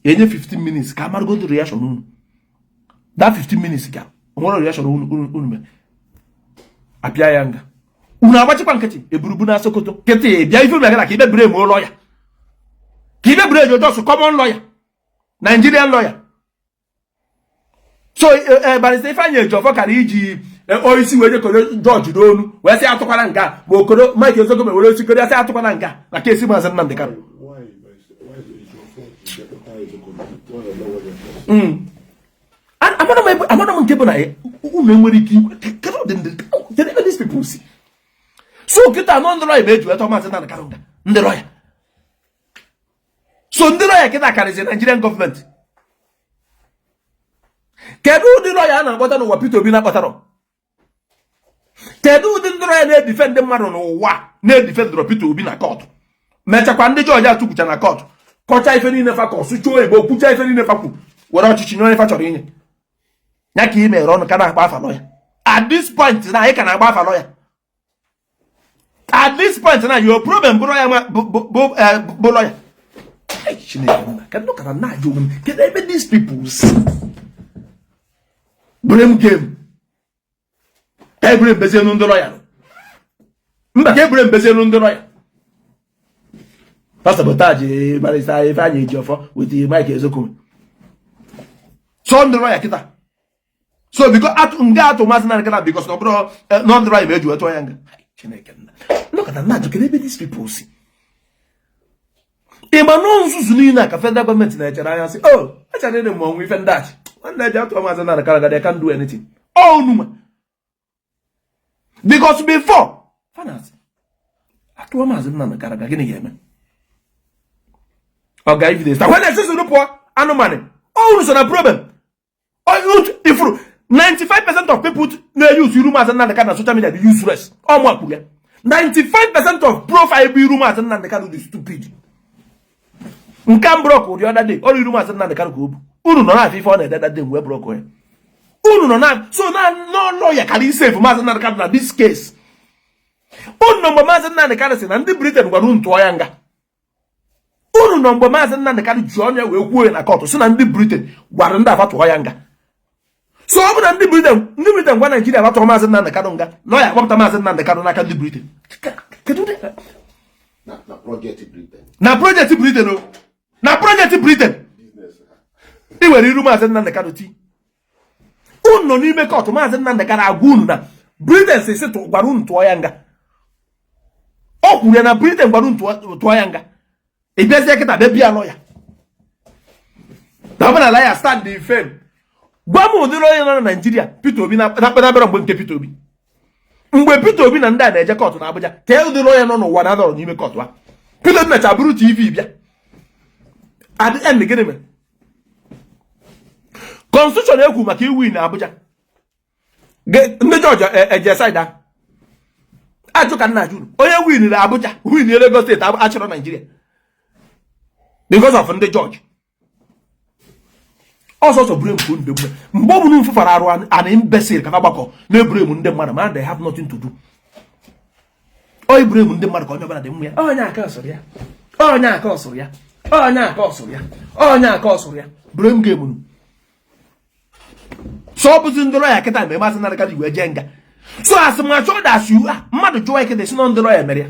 ya enye 15 minutes ka amaragodi reaction unu. That 15 minutes ka onwere reaction unu mere apịa ya nga, unu agbachikwa nkịtị eburubu na Sokoto nkịtị bịa ife megara ka ibe buru eme lawyer, ka ibe buru ejo just common lawyer, Nigerian lawyer. So Barrister Ifeanyi Ejiofor kara iji oisi wee jekọrọ judge n'onu wee sị atụkwala nga, ma okoro Mike Ozekhome were osi koro ya sị atụkwala nga na case Maazị Nnamdị Kanụ. Amara m nke bụ na unu enwere ike kedu ebe these people si. So kịta nọ ndị lawyer ma eji weta Maazị Nnamdị Kanụ nga ndị lawyer. So ndị lawyer kịta karịzị Nigerian gọọmenti. Kedu ụdị lawyer a na-akpọta n'ụwa Peter Obi na-akpọtara? Kedu ụdị ndị lawyer na-edefend mmadụ n'ụwa na-edefendọrọ Peter Obi na court, mechakwa ndị judge atụkwucha na court kọcha ife niile fa kọ sụchuo Igbo kwucha ife niile fa kwu were ọchịchị nye onye fa chọrọ inye ya ka ị mere ọnụ ka na-agba afa lawyer at this point na anyị ka na-agba afa lawyer at this point na your problem bụrụ ya bụ lawyer. Chineke nna, kedu ka na-ajụ onwe m kedu ebe these people si blame game ka ebure mbezienu ndị lawyer? Mba, ka ebure mbezienu ndị lawyer sabotage Barrister Ifeanyi Ejiofor with Mike Ozekhome. So ndị lawyer kịta, so biko atụ nga atụ Maazị Nnamdị Kanụ because na ọ bụrụ nọ ndị lawyer ma eji wetụ ya nga. Chineke nna, nnọkọta na-ajụ kedu ebe these people si. Ịma nọ nzuzu niile a ka federal gọọmenti na-echere anya sị o echere ịdị ma ọnwụ ife ndachi nwanne eji atụ Maazị Nnamdị Kanụ they can do anything. Ọ unu because before finance atụọ Maazị Nnamdị Kanụ gịnị ga-eme? Ọ ga evidence when na-esisi pụọ anụmanụ unu so na problem ifuru 95% of people na-use iru Maazị Nnamdị Kanụ na social media dị useless. Ọ mụ kwuru ya, 95% of profile bụ iru Maazị Nnamdị Kanụ dị stupid. Nke m block ụdị ọda dị ọrụ iru Maazị Nnamdị Kanụ ka o bu unu nọ na-afọ ife ọ na-ede dade mgbe block ya unu nọ na so na n'ọlọ ya kara isave Maazị Nnamdị Kanụ na this case. Unu nọ mgbe Maazị Nnamdị Kanụ sị na ndị Britain gwara unu tụọ ya nga. Unu nọ mgbe Maazị Nnamdị Kanụ ji ọnụ ya wee kwuo ya na court sị na ndị Britain gwara ndị afa tụọ ya nga. So ọ bụ na ndị Britain gwa Naijiria afa tụọ Maazị Nnamdị Kanụ nga, lawyer akpọpụta Maazị Nnamdị Kanụ n'aka ndị Britain. Kedu Na project Britain. Na project Britain o, na project Britain. Business ha. Ị were iru Maazị Nnamdi Kanu ti unu nọ n'ime court. Maazị Nnamdi Kanu agwa unu na Britain si gwara unu tụọ ya nga. O kwuru ya na Britain gwara unu tụọ ya nga. Ị bịazie kịta bịa bịa lawyer na ọ bụla ya stand the firm. Gwa m ụdịrị onye nọ na Naijiria Peter Obi na-akpara mgbe nke Peter Obi, mgbe Peter Obi na ndị a na-eje court na Abuja, ka ụdịrị onye nọ n'ụwa na-anọrọ n'ime court ha. Peter Obi mecha bụrụ TV bịa. At the end, gịnị mere? Constitution ekwu maka iwu na Abuja, ndị judge eje side ahụ ajụ ka nna ajụ onye win na Abuja, win Lagos State, achọrọ Naijiria because of ndị judge ọsọsọ blame ka unu mgbe mgbe ọ bụla mfụfara arụ an imbecile ka gbakọ na-eblame ndị mmadụ, mana they have nothing to do. Ọ iblame ndị mmadụ ka onye ọbụla dị mma ya. Onye aka ọsụrụ ya, onye aka ọsụrụ ya, onye aka ọsụrụ ya, onye aka ọsụrụ ya. Blame game nu. So ọ bụzi ndị lawyer kịta mgbe Maazị Nnamdi Kanu wee jee nga. So as mature as you are, mmadụ jụwa ikete si na ndị lawyer mere ya,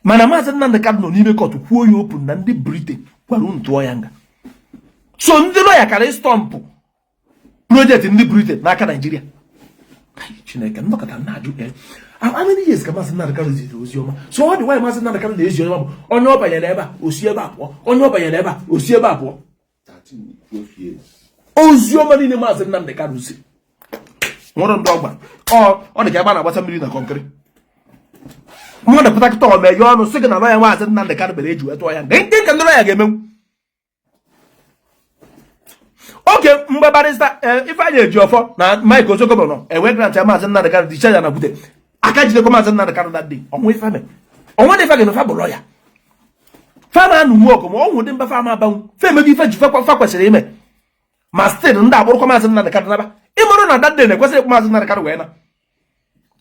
mana Maazị Nnamdi Kanu nọ n'ime court kwuo ya open na ndị Britain gwara unu tụọ ya nga. So ndị lawyer kara stop project ndị Britain n'aka Naijiria. Chineke nnọkọta na-ajụ, how many years ka Maazị Nnamdi Kanu ziri ozi ọma? So ọ dị nwaanyị Maazị Nnamdi Kanu na-ezi ozi ọma bụ onye ọ banyere ebe a, osi ebe a pụọ, onye ọ banyere ebe a, osi ebe a pụọ. 13, 12 years. Ozi ọma niile Maazị Nnamdi Kanu ziri nwụrụ ndị ọgba ọ dị ka ebe a na-agbasa mmiri na concrete. Mmadụ pụta kịta, ọ meghe ọnụ sị gị na lawyer Maazị Nnamdi Kanu mere eji wee tụọ ya nga. Nke nke ndị lawyer ga-emenwu oge mgbe barrister Ifeanyị Ejiofor na Mike Ozekhome nọ enwe grant ya Maazị Nnamdi Kanu discharge na Bute aka jidekwa Maazị Nnamdi Kanu that day. Ọnwa ife me ọnwa dị ife ga fa bụ lawyer fama anụ nwe ọgụ ma ọnwụ dị mba fama abanwu fa emego ife ji fa kwesịrị ime, ma still ndị akpụrụkwa Maazị Nnamdi Kanu naba. Ịmarụ na that day na-ekwesịrị ịkpụ Maazị Nnamdi Kanu wee na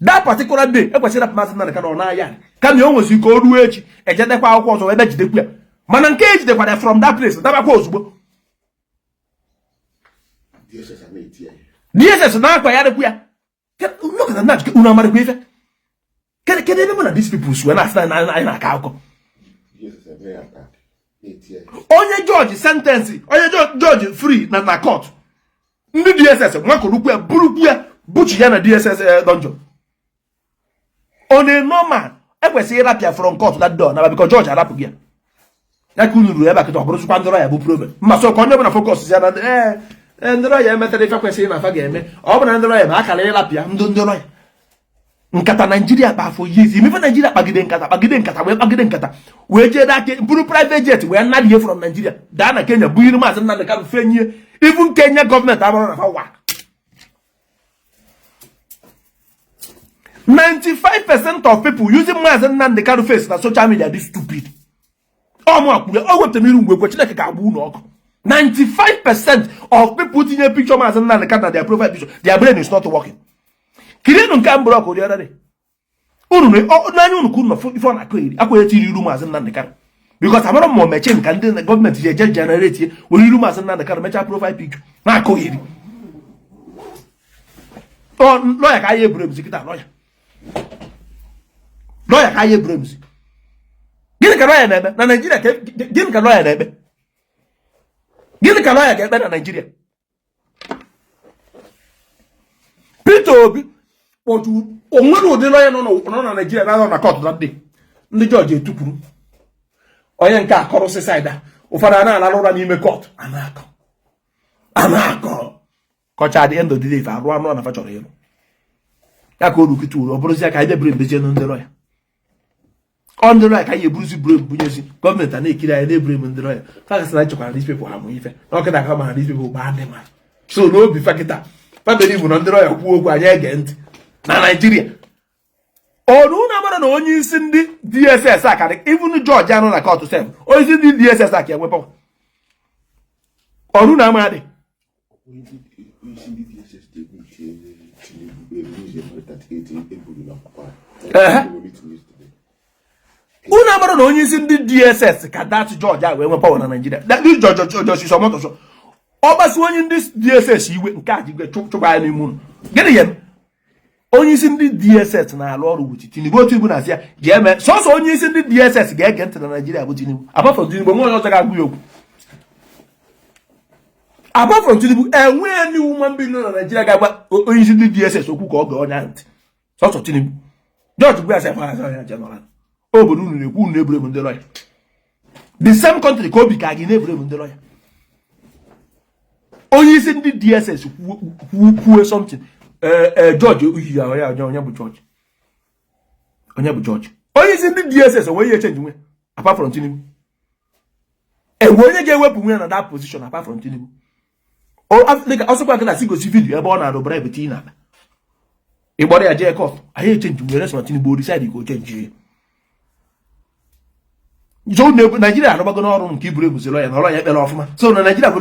that particular day ekwesịrị ịrapụ Maazị Nnamdi Kanu ọ na-aya, kama o nwezi ike o ruo echi ejedekwa akwụkwọ ọzọ ebe jidekwu ya, mana nke ejidekwara from that place dabakwa ozugbo. DSS a na-eti ya. DSS na-akwa ya dịkwu ya nnọkọta na unu amarịkwa ife. Kedu ebe mụ na these people si wee na-asị na anyị na-akọ akụkọ? DSS eme ya attack na-eti ya. Onye judge sentence onye judge free na court, ndị DSS nwakọrọkwu ya, burukwu ya, buchi ya na DSS dungeon. On a normal, ekwesịghị ịrapịa from court that door na because judge arapụghị ya. Ya ka unu ruru ebe a kịta, ọ bụrụzikwa ndị lawyer bụ problem mma. So ka onye ọbụla focus ya na ee ndị lawyer emetara ife kwesịrị na afa ga-eme. Ọ bụ na ndị lawyer ma akara ịrapịa ndị lawyer nkata Naijiria kpa afọ years imefe. Naijiria kpagide nkata, kpagide nkata, wee kpagide nkata, wee jee dake buru private jet wee nadie from Nigeria daa na Kenya, bunyere Maazị Nnamdi Kanu fenyie. Even Kenya gọọmenti amara na fa wa 95% of people using Maazị Nnamdi Kanu face na social media dị stupid. Ọmụ akwuru o wepụtara m iru mgbe ekwe Chineke ga-agba unu ọkụ. 95% of people tinye picture Maazị Nnamdi Kanu na their profile picture, their brain is not working. Kirienu nke mbụrụ ọkụ dị ọrịa unu n'anya unu ka unu nọ ife ọ na-akụ eri akwa etiri iru Maazị Nnamdi Kanu, because amara m ma mechie nka ndị gọọmenti ji eje generate were iru Maazị Nnamdi Kanu mechaa profile picture na-akụ eri. Lawyer ka anyị eburu ebuzi kịta, lawyer ka anyị eburu ebuzi. Gịnị ka lawyer na-eme na Naịjirịa? Gịnị ka lawyer na-ekpe? Gịnị ka lawyer ga-ekpe na Naịjirịa? Peter Obi kpọtu onwere ụdị lawyer nọ na Naịjirịa na-anọ na court na ndị judge etukwuru onye nke akọrọsị side a, ụfọdụ a na-alarụ ụra n'ime court a na-akọ kọcha. The end of the day, arụ anụ na fa chọrọ ịrụ ya ka o rukịta uru ọ bụrụzi ka anyị bịa mbezie ndị lawyer. Ọ ndị lawyer ka anyị eburuzi buru bunyezi gọọmenti a na-ekiri anyị na-eburu m ndị lawyer fakasị na chekwara these people ha mụ ife na ọkịta aka mara these people gbaa ndị mmadụ. So n'obi fakịta fabere ibu na ndị lawyer kwuo okwu anyị ege ntị na Naijiria. Ọnụ na amara na onye isi ndị DSS akarị even judge anụ na court sef. Onye isi ndị DSS a ka enwe power ọrụ na amadị. Isi ndị DSS dị Tinubu release 38 eburu n'akwụkwọ a. Unu amara na onye isi ndị DSS ka that judge a wee nwe power na Naijiria. Ndị judge Justice Omotosho ọ gbasu onye ndị DSS iwe nke a jigwe chụba ya n'ime ụlọ. Gịnị ya Onye isi ndị DSS na-alụ ọrụ with Tinubu. Otu Tinubu na-asị ya jee mee. Sọsọ onye isi ndị DSS ga-ege ntị na Naijiria bụ Tinubu. Apart from Tinubu, nwe onye ọzọ ga-agwa ya okwu. Apart from Tinubu, enweghị any human being nọ na Naijiria ga-agwa onye isi ndị DSS okwu ka ọ gee onye ntị. Sọsọ Tinubu. Judge gwa ya sị ya jee nọrọ. Obodo unu na-ekwu unu na-eburu ebu ndị lọya, the same country ka obi ka gị na-eburu ebu ndị lọya. Onye isi ndị DSS kwuo something, ee, judge oyi ya ya. Onye bụ judge? Onye bụ judge? Onye isi ndị DSS onwe ihe change nwe apart from Tinubu? Enwe onye ga-ewepụ nwe ya na that position apart from Tinubu? Dịka ọsọkwa gị na-asị gosi video ebe ọ na-arụ bribe tii n'ala, ịgbọrọ ya jee court, anyị e change nwere sọ Tinubu decide ka o change ya. So Naijiria arụbago n'ọrụ nke iburu ebuzi lọya na lọya ekpere ọfụma. So na Naijiria bụ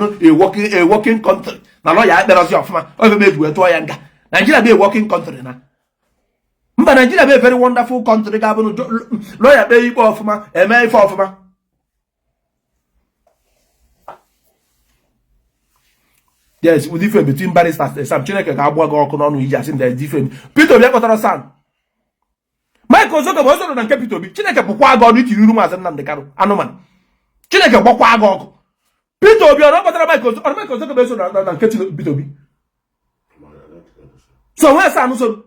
a working country na lọya ekperozi ọfụma, ofe m eji wee tụọ ya nga. Naijiria bụ a working country na mba. Naijiria bụ a very wonderful country ga-abụ lọya kpee ikpe ọfụma, eme ife ọfụma. There is difference between barristers and SAN. Chineke ga-agba gị ọkụ n'ọnụ iji asị m there is difference. Peter Obi akpọtara SAN. Mike Ozoka bụ ọzọ na nke Peter Obi. Chineke bụkwa gị ọnụ itiri iru Maazị Nnamdi Kanu anụmanụ. Chineke gbakwa gị ọkụ. Peter Obi ọ kpọtara Mike Ozoka, Mike Ozoka bụ eso na nke Peter Obi. So nwee SAN so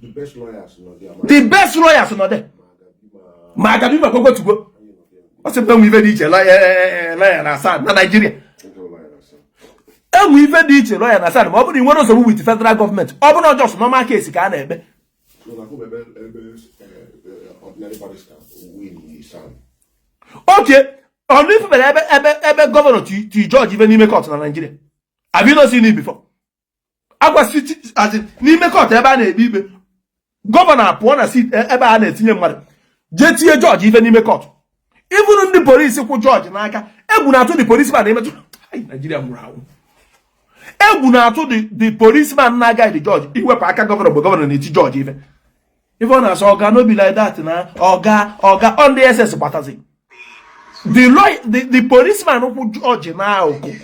the best lawyers nọ there. Ma agabi ma gwegwetugwo. Ọ sị m enwe ife dị iche lawyer na SAN na Nigeria. Enwe ife dị iche lawyer na SAN ma ọ bụrụ na ị nwere nsogbu with federal government, ọ bụrụ na just normal case ka a na-ekpe. Oke ọnụ ife mere ebe ebe ebe governor ti judge ife n'ime court na Nigeria. Have you not seen it before? Agwa n'ime court ebe a na-ekpe ikpe, governor apụọ na seat ebe a na-etinye mmadụ jee tinye judge ife n'ime court. Even ndị polisi kwụ judge n'aka, egwu na-atụ the policeman emetụ. Naijiria nwụrụ anwụ. Egwu na-atụ the policeman na-aga the judge iwepụ aka governor mgbe governor na-eti judge ife. Ife ọ na-asọ ọga no be like that na ọga ọga ọ ndị SS gbatazi the lawyer, the policeman kwụ judge n'akụkụ,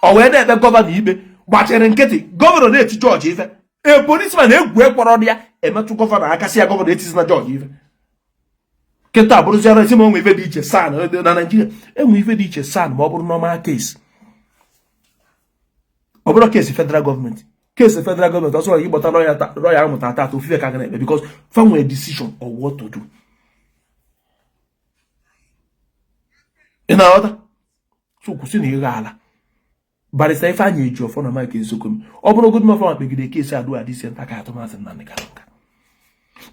ọ wee na-ekpe governor ikpe, gbachiri nkịtị, governor na-eti judge ife. A policeman egwu ekpọrọ ya emetụ governor aka, sị ya governor etizina judge ife. Kịta bụrụziara esi ma onwe ife dị iche SAN na Naijiria. Enwe ife dị iche SAN ma ọ bụrụ normal case, ọ bụrụ case federal government. Case federal government ọsọ gị gbọta lọya amụta ata ofufe ka ga na-ekpe because fa nwere decision of what to do. Ị na-aghọta? So kwụsị na ịgha ala. Barrister Ifeanyi Ejiofor na Mike Ozekhome, ọ bụrụ good mọfa kpegide case adu adị senta ka atụ Maazị Nnamdi Kanu nga,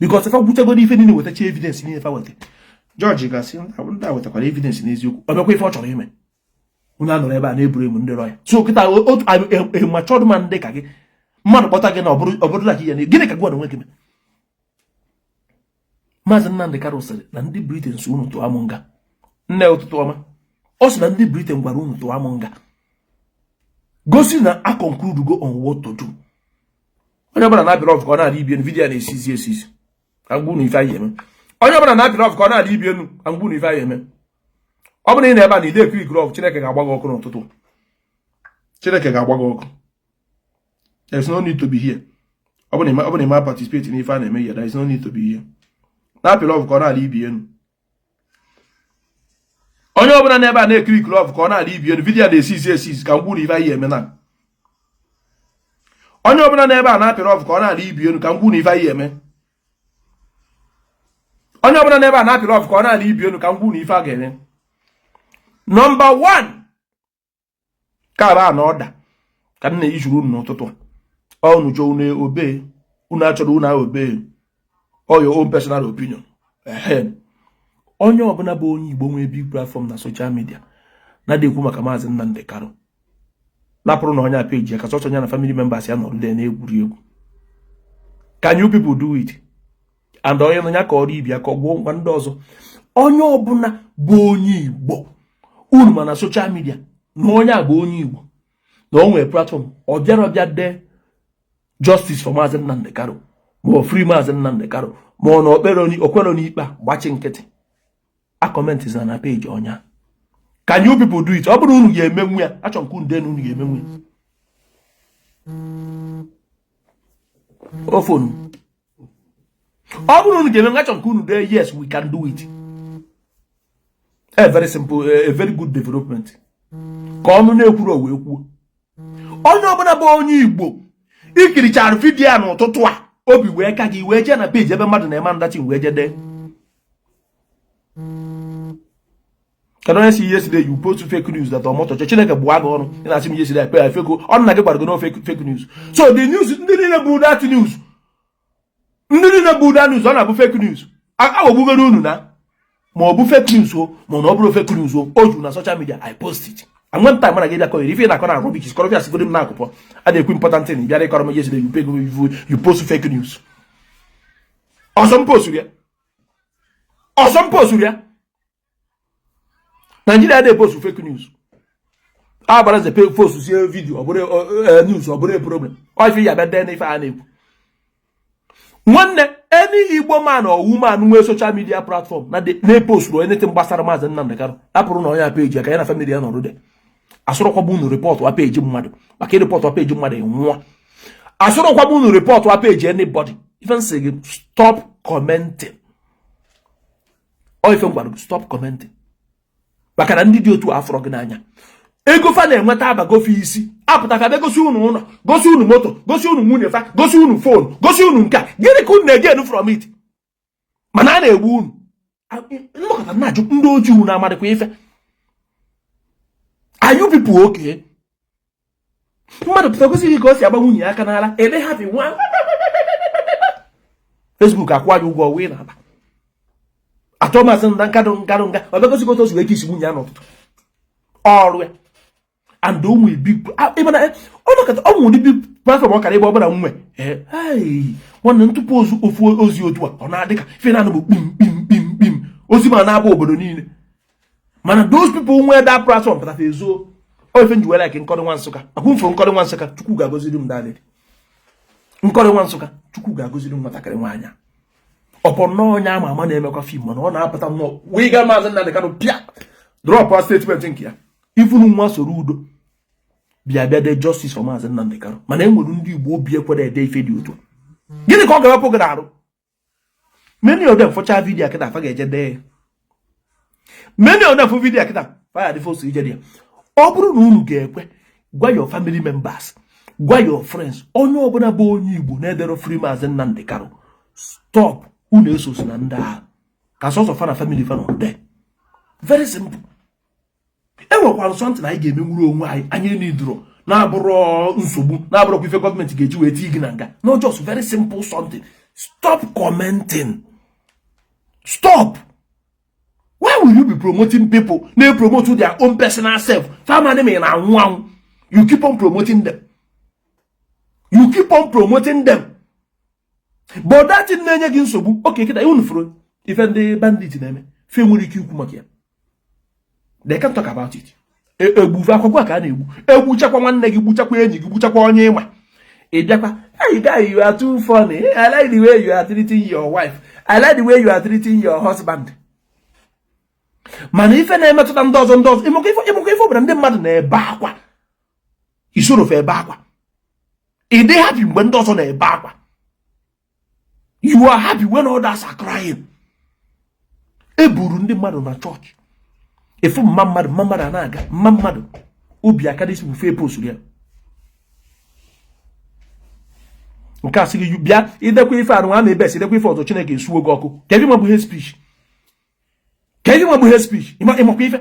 because fa gwuchagoro ife niile, wetacha evidence niile fa weta, judge ga-asị ndị a wetakwara evidence n'eziokwu, ọ mekwa ife ọ chọrọ ime. Unu anọrọ ebe a na-eburu emu ndị lọya. So kịta otu matured man dị ka gị, mmadụ kpọta gị na ọ bụrụ na ya gịnị ka gị onwe gị mee? Maazị Nnamdi Kanu sịrị na ndị Britain si unu tụọ mụ nga. Nne, ụtụtụ ọma. Ọ sị na ndị Britain gwara unu tụọ mụ nga, gosi na a conclude go on what to do. Onye ọbụla na-apịrị ọfụ ka ọ na-adị ibi enu, video na-esizi esizi ka ngwa unu ife anyị eme. Onye ọbụla na-apịrị ọfụ ka ọ na-adị ibi enu, ka ngwa unu ife anyị eme. Ọ bụrụ na ị na-ebe a na ide ekiri ọfụ, Chineke ga-agba gị ọkụ n'ụtụtụ. Chineke ga-agba gị ọkụ. There is no need to be here. Ọ bụrụ na ị ma participate n'ife a na-eme here, there is no need to be here. Na-apịrị ọfụ ka ọ na-adị ibi enu. Onye ọbụla n'ebe a na-ekiri ikiri ọfụ ka ọ na-adị ibi enu, video na-esizi esizi ka ngwa unu ife anyị eme na. Onye ọbụla n'ebe a na-apịrị ọfụ ka ọ na-adị ibi enu, ka ngwa unu ife anyị eme. Onye ọbụla n'ebe a na-apịrị ọfụ ka ọ na-adị ibi enu, ka ngwa unu ife a ga-eme. Number 1 ka a na ọda ka m na-ijuru unu n'ụtụtụ a. Unu chọọ unu obe, unu achọrọ unu obe, all your own personal opinion. Onye ọbụla bụ onye Igbo nwee big platform na social media na-adị ekwu maka Maazị Nnamdi Kanu, lapụrụ na onye a page ya ka sọsọ ya na family members ya nọrọ there na-egwuri egwu. Can you people do it? And onye nọ ya ka ọrụ ibi ya ka ọ gwụọ ngwa ndị ọzọ. Onye ọbụla bụ onye Igbo unu ma na social media na onye a bụ onye Igbo na o nwere platform, ọ bịara ọbịa dee justice for Maazị Nnamdi Kanu ma ọ free Maazị Nnamdi Kanu ma ọ na okwero n'ikpe a, gbachi nkịtị, a comment na page ọnya. Can you people do it? Ọ bụrụ unu ga-emenwu ya, achọrọ m ka unu dee na unu ga-emenwu ya. O phone ọ bụrụ unu ga-eme ngachọ nke unu dee, yes, we can do it. A very simple, a very good development ka ọnụ na-ekwuru wee kwuo. Onye ọbụla bụ onye Igbo ikirichara video a n'ụtụtụ a, obi wee ka gị wee jee na page ebe mmadụ na-eme ndachi wee jee dee. Kedu onye si yesterday you post fake news that Omotosho? Chineke gbuo gị ọnụ. Ị na-asị m yesterday I pay fake ọnụ na gị gwara gị no fake news. So the news ndị niile bụ that news, ndị niile bụ that news, ọ na-abụ fake news. Aghọgbugoro unu na ma ọ bụ fake news o, ma na ọ bụrụ fake news o, o juru na social media. I post it. And one time mana gị bịa kọrọ ife na-akọ na rubbish, kọrọ bịa sigoro m n'akụkọ a na-ekwu important thing, bịara ịkọrọ m yesterday you pay, you post fake news. Ọsọ m posturu ya, ọsọ m posturu ya. Nigeria na-epost fake news. A gbara nze post sie video, ọ bụrụ news, ọ bụrụ problem. Ọ ife ya bịa dee n'ife a na-ekwu. Nwanne, any Igbo man or woman nwee social media platform na na-eposturu anything gbasara Maazị Nnamdi Kanu, apụrụ na onye page ka ya na family ya nọrụ de. Asụrụkwa unu report wa page mmadụ, maka ịreport wa page mmadụ nwụọ. Asụrụkwa unu report wa page anybody. Ife nsị gị, stop commenting. Ọ ife m gwara gị, stop commenting, maka na ndị dị otu afọrọ gị n'anya. Ego fa na-enweta abagofe isi apụta ka bịa gosi unu ụlọ, gosi unu moto, gosi unu nwunye fa, gosi unu phone, gosi unu nke a. Gịnị ka unu na-egain from it? Mana a na-egbu unu. Nnọkọta na-ajụ ndị ojii, unu amadịkwa ife? Are you people okay? Mmadụ pụta gosi gị ka o si agba nwunye aka n'ala, ebe happy nwa Facebook akwụ anyị ụgwọ wee na-aba atọ masị nda nkadụ nkadụ nga ọ bịa gosi gị otu o si wee kisi nwunye ya n'ụtụtụ ọrụ ya. And ụmụ ibi ịmana ọnọkọta ọ nwere big platform ọ kara ebe ọ bụla nwe. Nwanne, ntụpụ ozu ofu ozi otu a, ọ na-adị ka ife na-anụ bụ kpim kpim kpim kpim, ozi ma na-aba obodo niile. Mana those people nwee that platform pụtara ezuo o. Ife nji were like Nkọrị Nwa Nsụka akwụmfo. Nkọrị Nwa Nsụka, Chukwu ga-agọziri m dalịrị. Nkọrị Nwa Nsụka, Chukwu ga-agọziri m nwatakịrị nwaanyị ọpọ nnọọ onye ama ama na-emekwa film, mana ọ na-apụta nnọọ wee gaa Maazị Nnamdi Kanu pịa drop statement nke ya. Ifunu nwa soro udo bịa bịa dee justice for Maazị Nnamdi Kanu. Mana e nwere ndị Igbo obi ekwere ede ife dị otu. Gịnị ka ọ ga-ewepụ gị n'arụ? Many of them fọcha video kịta, fa ga-eje dee ya. Many of them fụ video kịta, fa ya adị force ije dị ya. Ọ bụrụ na unu ga-ekwe, gwa your family members, gwa your friends, onye ọbụla bụ onye Igbo na-edero free Maazị Nnamdi Kanu, stop. Unu esosi na ndị agha ka sọsọ fa na family fa nọ de. Very simple. E nwekwara something anyị ga-emenwuru onwe anyị. Anyị nidro na-abụrụ nsogbu, na-abụrụkwa ife gọọmenti ga-eji wee tii gị na nga. No, just very simple something: stop commenting. Stop. Why will you be promoting people na-promote their own personal self? Family ma na-anwụ anwụ, you keep on promoting them, you keep on promoting them. But that thing na-enye gị nsogbu. Oke kịta unu furu ife ndị bandit na-eme, fe nwere ike ikwu maka ya? They can't talk about it. Egbufe akwakwa ka a na-egbu, egbuchakwa nwanne gị, gbuchakwa enyi gị, gbuchakwa onye ịma. Ị bịakwa, "Hey guy, you are too funny. I like the way you are treating your wife. I like the way you are treating your husband." Mana ife na-emetụta ndị ọzọ, ndị ọzọ, ịmụkwa ife, ịmụkwa ife ọbụla ndị mmadụ na-ebe akwa, isorofe ebe akwa. Ị dị happy mgbe ndị ọzọ na-ebe akwa. You are happy when others are crying. E buru ndị mmadụ na chọọchị, efu mma mmadụ, mma mmadụ a na-aga, mma mmadụ obi aka dịsi bufe posturu ya. Nke a sị gị bịa idekwa ife anụ a na-ebe esi idekwa ife ọzọ, Chineke esuo gị ọkụ. Ka ebe bụ hate speech, ka ebe bụ hate speech. Ịmakwa ife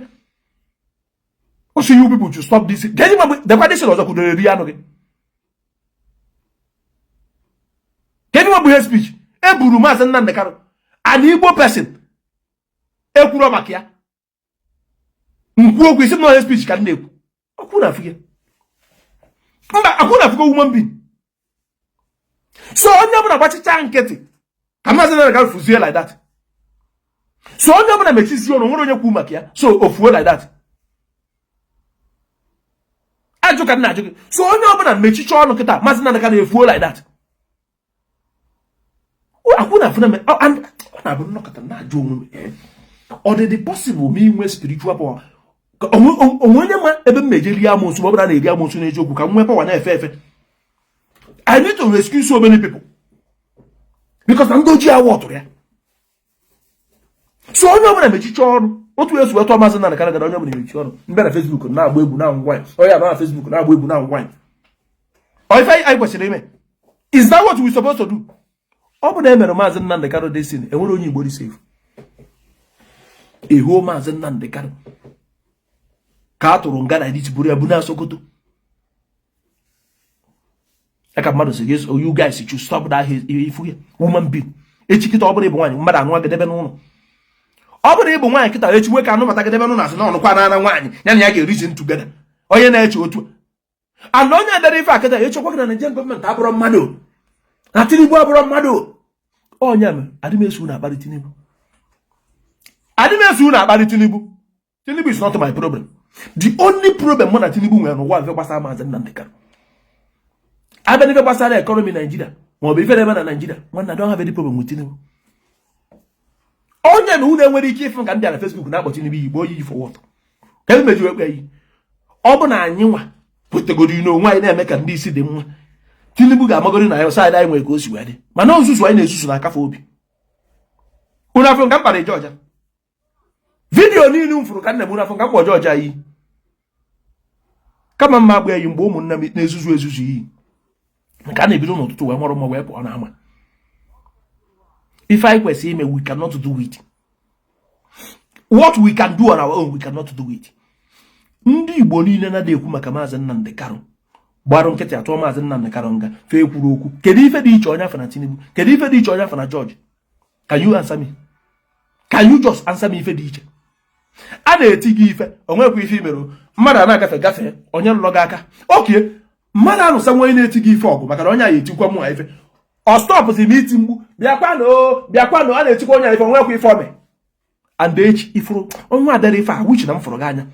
o si, you people should stop this. Ka ebe bụ dekwa dịsị ọzọ kwudoro eri anụ gị. Ka ebe bụ hate speech. E buru Maazị Nnamdi Kanu, an Igbo person, ekwuro maka ya nkwu okwu isi m na hate speech ka m na-ekwu. Ọkwụ na afụ ya mba, akwụ na afụgo human being. So onye ọbụla gbachicha nkịtị ka Maazị Nnamdi Kanu fuzie like that. So onye ọbụla mechizie ọnụ, nwere onye kwu maka ya, so ofuo like that. Ajụ ka m na-ajụ gị. So onye ọbụla mechicha ọnụ kịta, Maazị Nnamdi Kanu efuo like that. Akwụ na afụ na ọ na-abụ nnọkọta na-ajụ onwe m, ọ dị possible ma inwe spiritual power? Onwe onye ma ebe m meje rie amoosu, ma ọ bụla na-eri amoosu n'eziokwu, ka m nwee power na-efe efe. I need to rescue so many people because na ndị ojii awụ ọtụrụ ya. So onye ọbụla mechicha ọnụ otu esi wetụ Maazị Nnamdi Kanu gara, onye ọbụla emechi ọnụ mbịa na Facebook na-agba egwu na ngwa onye na Facebook na-agba egwu na ngwa. Ife anyị kwesịrị ime, is that what we supposed to do? Ọ bụ na e mere Maazị Nnamdi Kanu desin, enwere onye Igbo dị safe. Ehuo Maazị Nnamdi Kanu ka a tụrụ nga na edit buru ya bụ na Sokoto ya ka mmadụ si gị, you guys should stop that. Ifu ya woman being echi kịta, ọ bụrụ ịbụ nwaanyị, mmadụ anụ agidebe n'ụlọ. Ọ bụrụ ịbụ nwaanyị kịta, echi nwoke anụbata gidebe n'ụlọ, asị na ọnụkwa na nwaanyị ya na ya ga-erizi together. Onye na-eche otu and onye dere ife akịta echekwa gị na Nigerian gọọmenti abụrọ mmadụ, na Tinubu abụrọ mmadụ. Onye mere adịmesu na-akparị Tinubu, adịmesu na-akparị Tinubu. Tinubu is not my problem. The only problem mụ na Tinubu nwere n'ụwa mfe gbasara Maazị Nnamdi Kanu. Abịa n'ife gbasara economy Nigeria maọbụ ife na-eme na Nigeria, nwanne, I don't have any problem with Tinubu. Onye na unu enwere ike ịfụ ka m bịara Facebook na-akpọ Tinubu Igbo oyiyi for what? Ka ebe meji ekpe yi. Ọ bụ na anyị nwa kwetegoro n'onwe anyị na-eme ka ndị isi dị mma, Tinubu ga-amagoro na ya side anyị nwere ka o si wee dị. Mana nzuzu anyị na-ezuzu na akafe obi unu afọ nka m kpara Georgia video niile m fụrụ ka nna m, unu afọ nka m kpọ Georgia iyi kama mma agba eyi mgbe ụmụnne m na-ezuzu ezuzu iyi nke a na-ebido n'ụtụtụ wee mụrụ mma wee pụọ n'ama. Ife anyị kwesịrị ime, we cannot do it. What we can do on our own, we cannot do it. Ndị Igbo niile na-adị ekwu maka Maazị Nnamdi Kanu gbarụ nkịtị, atụọ Maazị Nnamdi Kanu nga, fee kwuru okwu. Kedu ife dị iche onye afọ na Tinubu? Kedu ife dị iche onye afọ na George? Can you answer me? Can you just answer me? Ife dị iche, a na-eti gị ife, o nwekwa ife imere, mmadụ a na-agafe gafee, onye lụlọ gị aka okie, mmadụ anụsa nwa onye na-eti gị ife ọgụ, maka na onye ahụ etikwa mụ ife, ọ stọpụzi m iti mgbu, bịakwanụ, bịakwanụ, a na-etikwa onye ife, onwekwa ife ome. And echi ifuru onye adara ife a wuchi na m fụrụ gị anya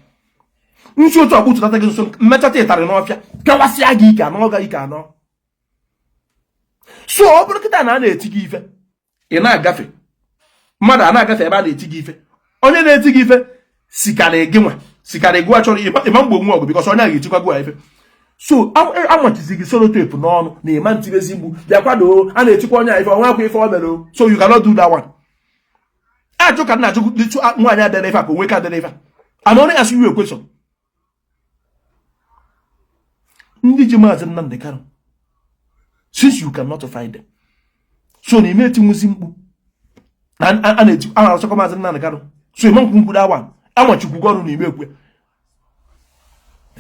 nsi otu ọgbụtụnata gị nso, mmechata ịtarị n'ọfịa, pịawasịa gị ike anọ ga ike anọ. So ọ bụrụ kịta na a na-eti gị ife, ị na-agafe, mmadụ a na-agafe ebe a na-eti gị ife, onye na-eti gị ife sikarị gị nwa, sikarị gị chọrọ ịma mgbe onwe ọgụ, because onye a ga-etikwa gị ife. So amachizi gị sellotape n'ọnụ na ịma ntibezi mgbu, bịakwado, a na-etikwa onye a ife, onwe akwa ife o mere. So you cannot do that one. Ajụ ka nna ajụ nwaanyị adịrị ife a ka onwe ka adịrị ife a. I'm only asking you a question. Ndị ji Maazị Nnamdi Kanu, since you cannot find them, so na ime etinwuzi mkpu na a na-eti a na-achọkwa Maazị Nnamdi Kanu, so ime nkwụ mkpu dawa amachikwugo ọnụ na ime ekwe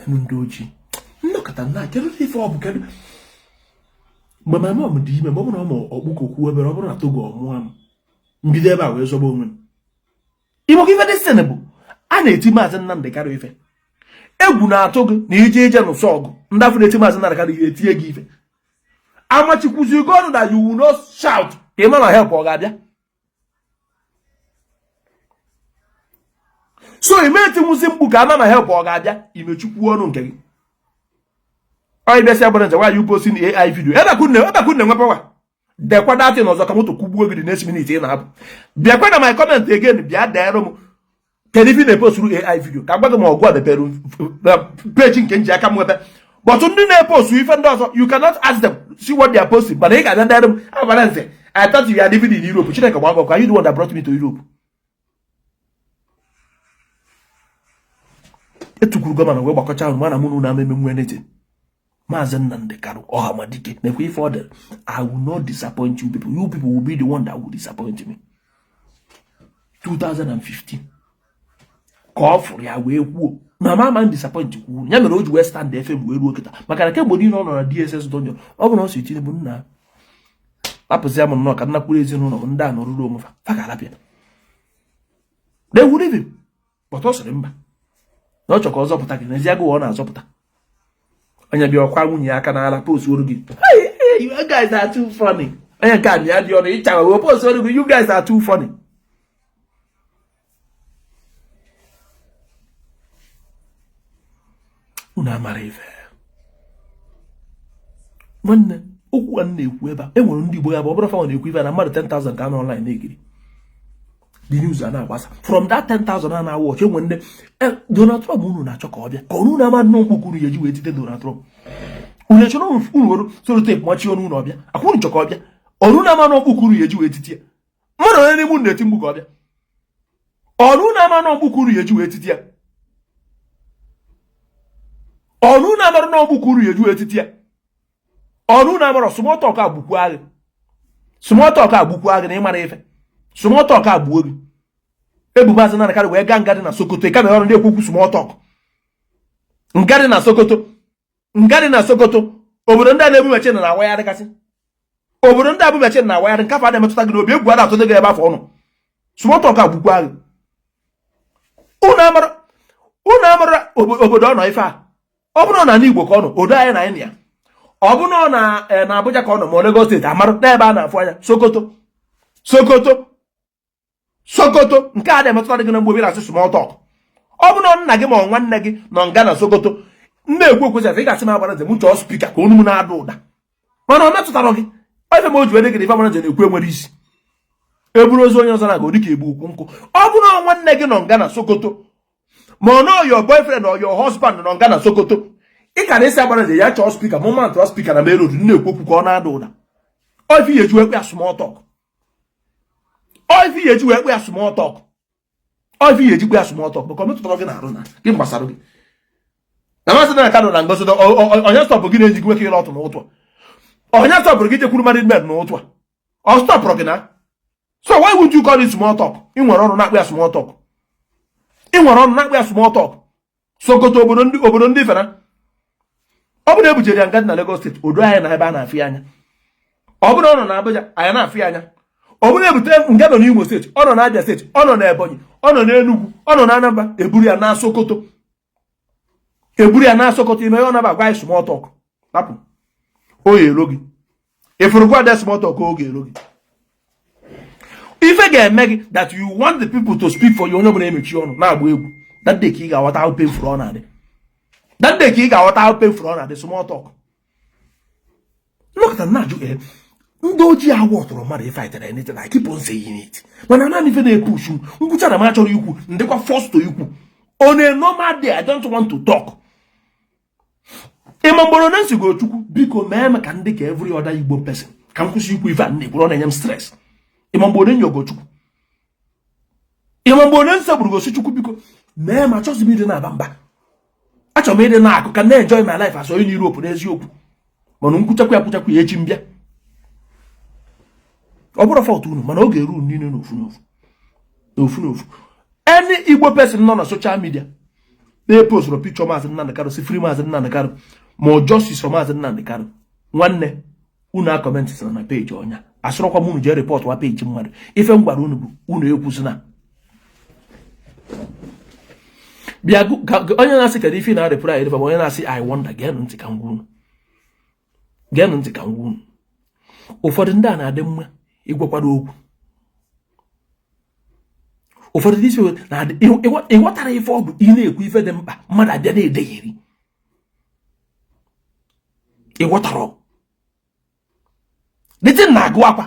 enu. Ndị ojii nnọkọta nna, kedu ife ọ bụ? Kedu mgbe mama m dị ime? Ma ọ bụrụ na ọ ma ọkpụkọ kwuo obere, ọ bụrụ na Togo ọmụọ m, mbido ebe a wee zọgba onwe m. Ịmaka ife dị bụ a na-eti Maazị Nnamdi Kanu ife, egwu na-atụ gị na ije ije n'ụsọ ọgụ, ndị afọ na-eti Maazị Nnamdi Kanu ihe etinye gị ife, amachikwuzigo ọnụ na you will not shout ka ị ma na help ọ ga-abịa. So ime etinwuzi mkpu ka ama na help ọ ga-abịa, imechukwu ọnụ nke gị. Onye bịasị agbara nje, why you posting AI video? Ebe ka unu enwe power dekwa datin ọzọ ka moto kwugbuo gị the next minute ị na-apụ. Bịakwa na my comment again, bịa deere m kedu ife ị na-eposturu AI video, ka gwa gị ma ọgụ a mepere peji nke nji aka m nwebe. But ndị na-epostu ife ndị ọzọ, you cannot ask them, see what they are posting, mana ị ga-abịa dere m agbara nze. I thought you are living in Europe. Chineke gba ọkụ. Are you the one that brought me to Europe? Etukwuru governor wee gbakọcha ahụ mana mụ na ama eme anything. Maazị Nnamdi Kanu Ọhamadike nekwa ife ọ dịrị: "I will not disappoint you people. You people will be the one that will disappoint me." 2015 ka ọ fụrụ ya wee kwuo na mama disappoint kwuo ya mere o ji wee stand FM wee ruo kịta, maka na kemgbe niile ọ nọ na DSS dungeon, ọ bụ na ọ si Tinubu nna lapụzi m nnọọ ka nna kwuru ezinụlọ m ndị a nọrụrụ onwe fa, fa ga-alapịa, they will leave him. But ọ sịrị mba, na ọ chọ ka ọ zọpụta gị. N'ezie gị ọ na-azọpụta onye bịa ọkwa nwunye ya aka n'ala post oru gị, "You guys are too funny." Onye nke a ya dị ọnụ ịchawa wee post oru gị, "You guys are too funny." Unu amara ife nwanne okwu a na-ekwu ebe a. E nwere ndị Igbo ya bụ ọ bụrụ fanwa na-ekwu ife na mmadụ 10,000 ka anọ online na-egiri the news a na-agbasa. From that 10,000 a na-awatch, enwe ndị Donald Trump unu na-achọ ka ọ bịa ka ọnụ na-ama nnọọ mkpu kwuru ya eji wee tite Donald Trump. Unu echọrọ unu were sellotape machie ọnụ unu ọbịa akwa unu chọ ka ọ bịa ọrụ na ama na ọkpụ unu ya eji wee titi ya. Mmadụ onye n'ime unu na-eti mgbu ka ọ bịa ọrụ na ama na ọkpụ unu ya eji wee titi ya. Ọrụ na amara na ọkpụ unu ya eji wee titi ya. Ọrụ na amara small talk agbukwu agha, small talk agbukwu agha na ịmara ife, small talk agbuo gị. Ebu Maazị Nnamdi Kanu wee gaa nga dị na Sokoto kama ọrụ ndị ekwukwu small talk. Nga dị na Sokoto, nga dị na Sokoto, obodo ndị a na-ebu machine na awagharịgasị, obodo ndị a bụ machine na awagharị nke afọ a na-emetụta gị n'obi, egwu a na-atụta gị ebe afọ ọnụ. Small talk agbukwu agha. Unu amara obodo ọ nọ ife a. Ọ bụrụ na Igbo ka ọ nọ, odo anyị na anyị na ya. Ọ bụrụ na Abuja ka ọ nọ ma Lagos steeti, amarụ n'ebe a na-afụ anya. Sokoto, Sokoto, Sokoto, nke a na-emetụta gị na mgbe obi na-asị small talk. Ọ bụrụ na nna gị ma ọ nwanne gị nọ nga na Sokoto, na-ekwu okwu sị ị ga-asị m agbara nze m chọọ speaker ka onu m na-ada ụda, mana ọ metụtara gị. Ife ma o ji wee dị gị na ife agbara nze na-ekwu enwere isi. Eburu ozu onye ọzọ na-aga dịka egbu ukwu nkụ. Ọ bụrụ na nwanne gị nọ nga na Sokoto, ma ọ nọ your boyfriend or your husband nọ nga na Sokoto, ị ka na-esi agbara nze ya chọọ speaker, mụ mantụọ speaker na main road na-ekwu okwu ka ọ na-ada ụda. Ọ ife ihe eji wee kpe ya small talk. Ọ ife ihe eji wee kpe ya small talk. Ọ ife ihe eji kpe ya small talk maka ọ metụtara gị na-arụ na gị gbasara gị na Maazị Nnamdi Kanu na ngozi. Onye stop gị na-eji gị nwoke ịlụ ọtụ n'ụtụ a? Onye stopụrụ gị jekwuru married men n'ụtụ a? Ọ stopụrụ gị na? So why would you call it small talk? Ị nwere ọrụ na-akpụ ya small talk. Ị nwere ọrụ na-akpụ ya small talk. Sokoto, obodo ndị, obodo ndị fera. Ọ bụrụ na ebujere ya nga dị na Lagos steeti, odo anyị na ebe a na-afụ ya anya. Ọ bụrụ na ọ nọ na Abuja, anyị na-afụ ya anya. Ọ bụrụ na ebute nga nọ n'Imo steeti, ọ nọ na Abia steeti, ọ nọ na Ebonyi, ọ nọ n'Enugu, ọ nọ na Anambra, eburu ya na Sokoto, eburu ya na Sokoto ime ya ọ naba agwa anyị small talk. Rapụ o ya ero gị ifuru gwa de small talk oge ero gị. Ife ga-eme gị that you want the people to speak for you, onye ọbụla emechi ọnụ na-agba egwu. That day ka ị ga-aghọta how painful ọ na-adị. That day ka ị ga-aghọta how painful ọ na-adị. Small talk nnọkọta na-ajụ ndị ojii awụ ọtụrụ mmadụ ife fightere anything. I keep on saying it, mana naanị ife na-epushu nkwucha na m achọrọ ikwu ndịkwa forced to ikwu. On a normal day, I don't want to talk. Ịma mgboro na nsigo Chukwu biko mee m ka ndị ka every other Igbo person, ka m kwụsị ikwu ife a na-ekwuru, ọ na-enye m stress. Ịma mgbe onye Chukwu, ịma mgbe onye nsọ gosi Chukwu biko mee m, achọghịzi m ịdị na-aba mba, achọrọ m ịdị na-akụ ka na-enjoy my life as onye na Europe n'eziokwu. Mana nkwuchakwa ya kwuchakwa ya echi mbịa, ọ bụrụ fault unu, mana oge eru niile n'ofu n'ofu n'ofu n'ofu. Any Igbo person nọ na social media na-epostụrụ picture Maazị Nnamdi Kanu si free Maazị Nnamdi Kanu ma ọ justice for Maazị Nnamdi Kanu, nwanne, unu acomment na page ọnya. Asịrọkwa m unu jee report wa page mmadụ. Ife m gwara unu bụ unu ekwuzina bịa. Onye na-asị kedu ife na reply ma onye na-asị I wonder, geenụ ntị ka m gwa unu, geenụ ntị ka m gwa unu. Ụfọdụ ndị a na-adị mma ịgwakwara okwu. Ụfọdụ ndị isi na-adị ịghọtara ife ọ bụ ị na-ekwu ife dị mkpa, mmadụ abịa na-edegheri. Ịghọtara dịtị na-agụ akwa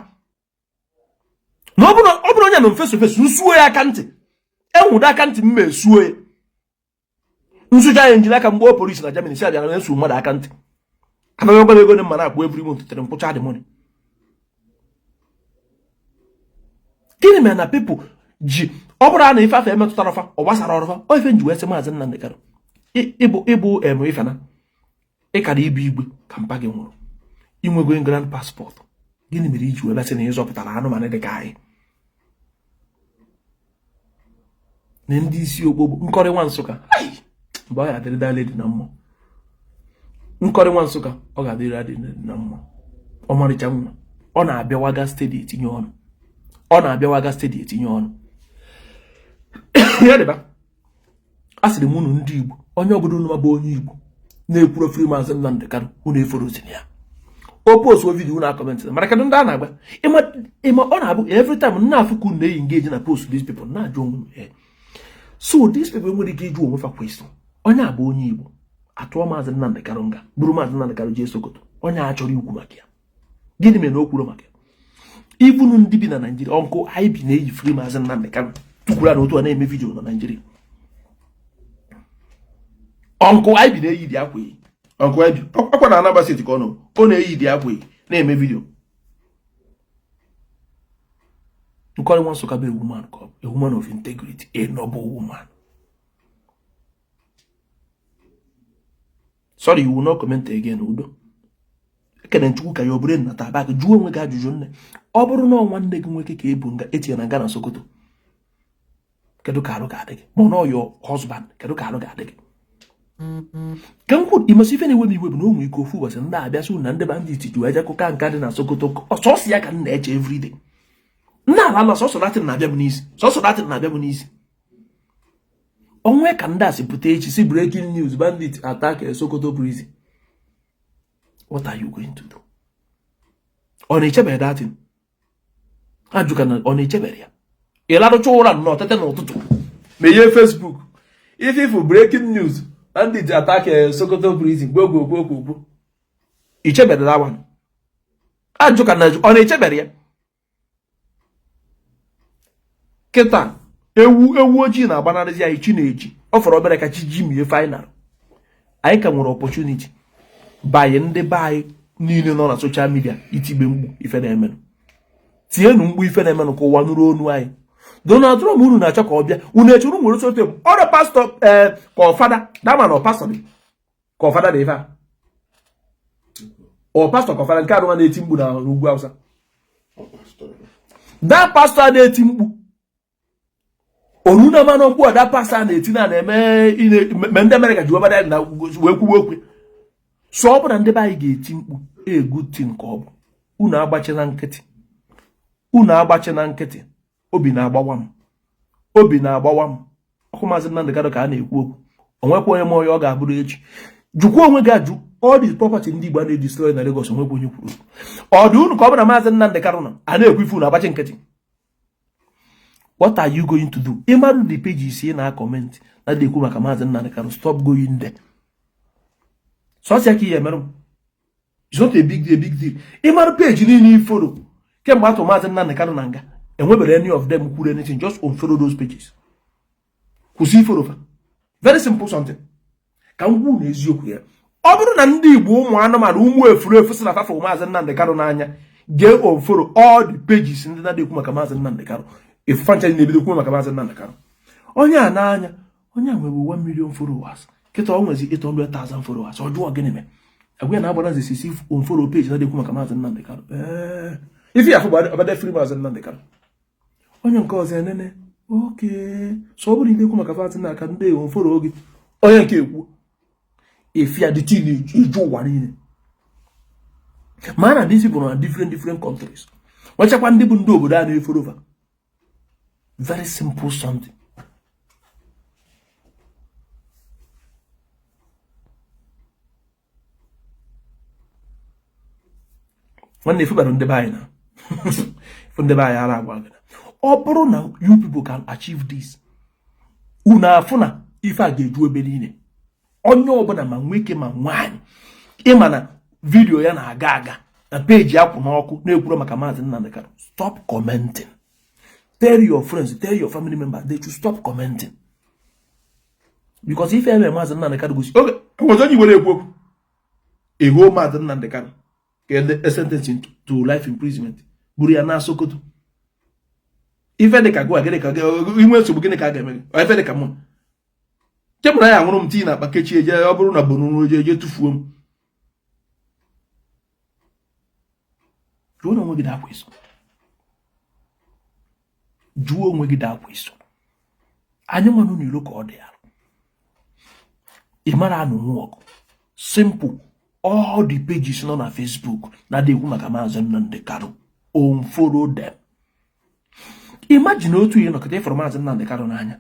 na ọ bụrụ onye nọ face to face, nsuo ya aka ntị, enwudo aka ntị mma esuo ya nsucha ya njiri aka. Mgbe polisi na Germany si abịara na-esu mmadụ aka ntị, anaghị ego dị mma na-akpụ every month tere mkpụcha dị money. Gịnị mere na people ji ọ bụrụ na ife afọ emetụtara fa, ọ gbasara ọrụfa ọ ife nji wee sị Maazị Nnamdi Kanu ịbụ em ife na ịkara ibu igwe ka mpa gị nwụrụ, inwego England passport, gịnị mere iji wee besị na ịzọpụtara anụmanụ dị ka anyị na ndị isi ogbogbo nkọrị nwa Nsụka mgbe ọ ga-adịrị dala dị na mmụọ nkọrị nwa Nsụka ọ ga-adịrị adị na mmụọ. Ọmarịcha nwa ọ na-abịawaga steady etinye ọnụ, ọ na-abịawaga steady etinye ọnụ ya dịba. A sịrị m unu ndị Igbo, onye ọbụla unu bụ onye Igbo na-ekwuru free Maazị Nnamdi Kanu, unu eforozina ya. O post video, unu acomment. Mara kedu ndị a na-agba ịma ọ na-abụ every time nna afụ ka unu na-eyi engage na post these people, na-ajụ onwe m, so these people nwere ike ịjụ onwe fa question. Onye a bụ onye Igbo atụọ Maazị Nnamdi Kanu nga, buru Maazị Nnamdi Kanu jee Sokoto, onye a chọrọ ikwu maka ya, gịnị mere na o kwuru maka ya? Even ndị bi na Naijiria, ọnkụ anyị bi na-eyi free Maazị Nnamdi Kanu tukwuru na otu a na-eme video na Naijiria, ọnkụ anyị bi na-eyi dị akwa eyi. Uncle Ibi ọkwa na Anambra State ka ọ nọ, ọ na-eyi dị akwa na-eme video. Nkọli nwa Nsụka bụ a woman, ka a woman of integrity, a noble woman. Sorry, you will not comment again. Udo ekene Chukwu ka ya obere nna tabak. Jụọ onwe gị ajụjụ, nne. Ọ bụrụ na nwanne gị nwoke ka ebu nga etinye na nga na Sokoto, kedu ka arụ ga-adị gị? Ma ọ nọ your husband, kedu ka arụ ga-adị gị? Ka m kwuru, ịmasị ife na-ewe m iwe bụ na o nwere ike ofu ụbọchị ndị abịa sị na ndị bandit ji wee jekụka nka dị na Sokoto. Sọsọ ya ka m na-eche everyday. Nna ala ala, sọsọ datin na-abịa m n'isi, sọsọ datin na-abịa m n'isi. Onwe ka ndị a si pụta echi si breaking news, bandit attack Sokoto prison, what are you going to do? Ọ na-echebere datin ajụka na ọ na-echebere ya. Ị larụcha ụra nnọọ, tete n'ụtụtụ, meghee Facebook, ife ifu breaking news, bandit attack Sokoto prison, gwogwogwogwogwo. Ichebere that one? Ajụka na ọ na-echebere ya. Kịta ewu ewu ojii na-agbanarịzi anyị. Chi na-eji ọ fọrọ obere ka chi ji mie final. Anyị ka nwere opportunity banye ndị be anyị niile nọ na social media itigbe mkpu ife na-emenụ. Tienụ mkpu ife na-emenụ ka ụwa nụrụ onu anyị. Donald Trump unu na-achọ ka ọ bịa, unu echere nwere sote ọrịa pastọ ee ka ọ fada dama na ọ pastọ dị ka ọ fada dị ife a, ọ pastọ ka ọ fada nke arụma na-eti mkpu na n'ugwu Awụsa. That pastọ a na-eti mkpu oru na manụ mkpu a, that pastọ a na-eti na na-eme ma ndị Amerịka ji webada na wee kwuwe okwu. So ọ bụ na ndị be anyị ga-eti mkpu, a good thing ka ọ bụ. Unu agbachina nkịtị, unu agbachina nkịtị. Obi na-agbawa m, obi na-agbawa m. Ọkụ Maazị Nnamdị Kanụ ka a na-ekwu okwu, o nwekwa onye ma onye ọ ga-abụrụ echi. Jụkwa onwe gị ajụ, all the property ndị Igbo a na-edestroy na Lagos, onwekwa onye kwuru ọ dị unu ka ọ bụ na Maazị Nnamdị Kanụ nọ a na-ekwu ife, unu agbachi nkịtị? What are you going to do? Ịmarụ the pages ị na-acomment na ekwu maka Maazị Nnamdị Kanụ, stop going there. Sọsịa ka ihe emerụ m, it's not a big deal, big deal. Ịmarụ page niile ifollow kemgbe atụ Maazị Nnamdị Kanụ na nga, enwebere any of them kwuru anything, just unfollow those pages. Kwụsị ifollow fa. Very simple something. Ka m gwụ na eziokwu ya, ọ bụrụ na ndị Igbo, ụmụ anụmanụ, ụmụ efuru efu si na fafọ Maazị Nnamdị Kanụ n'anya, gee unfollow all the pages ndị na-ekwu maka Maazị Nnamdị Kanụ. Ifufancha na-ebido kwuo maka Maazị Nnamdị Kanụ, onye a n'anya, onye a nwere 1 million followers, kịta ọ nwezi 800,000 followers. Ọ jụọ gịnị mee agwa ya na agbara nze sisi unfollow page na-ekwu maka Maazị Nnamdị Kanụ. Ee, ife ya afụ ọbada free Maazị Nnamdị Kanụ. Onye nke ọzọ enene oke so ọ bụrụ ndị ekwu maka Maazị Nnamdị Kanụ, ndị unfollow gị. Onye nke ekwu ife ya dị tin eju ụwa niile. Ma na these people na different different countries nwechakwa ndị bụ ndị obodo a na-efollow fa. Very simple something. Nwanne, ifubara ndị be anyị na ifu ndị be anyị ara agwa gị na ọ bụrụ na you people can achieve this, unu afụ na ife a ga-eju ebe niile. Onye ọbụla, ma nwoke ma nwaanyị, ịma na video ya na-aga aga na peji akwụ n'ọkụ na-ekwuru maka Maazị Nnamdi Kanu, stop commenting. Tell your friends, tell your family members they should stop commenting, because ife eme Maazị Nnamdi Kanu gosi oge enwezi onye Igbo na-ekwu okwu ehuo Maazị Nnamdi Kanu ka e sentence to life imprisonment, buru ya na Sokoto. Ife dị ka gụa, gịnị ka inwe nsogbu, gịnị ka a ga-eme gị? Ife dị ka mụ chepụrụ ya, nwụrụ m tii na akpa kechie eje, ọ bụrụ na bonuru eje eje tụfuo m. Jụọ onwe gị dakwa iso, jụọ onwe gị dakwa iso. Anyị nwanụ n'ilo ka ọ dị arụ. Ị mara anụ nwa ọgụ, simple. All the pages nọ na Facebook na-adị ekwu maka Maazị Nnamdi Kanu, unfollow them. Imagine otu ihe nọkọta ịfọrọ Maazị Nnamdi Kanu n'anya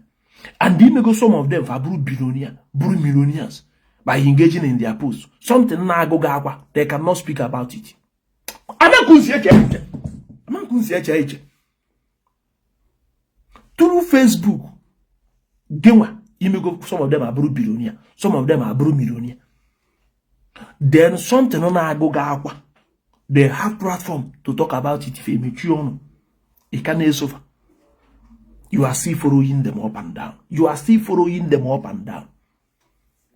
and imego some of them fa bụrụ billionaire, bụrụ millionaires by engaging in their post, something na-agụ gị akwa, they cannot speak about it. Amakunsi eche eche, amakunsi eche eche. Through Facebook gịnwa imego some of them abụrụ billionaire, some of them abụrụ millionaire, then something na-agụ gị akwa, they have platform to talk about it, if emechi ọnụ, ị ka na-esofa. You are still following them up and down, you are still following them up and down.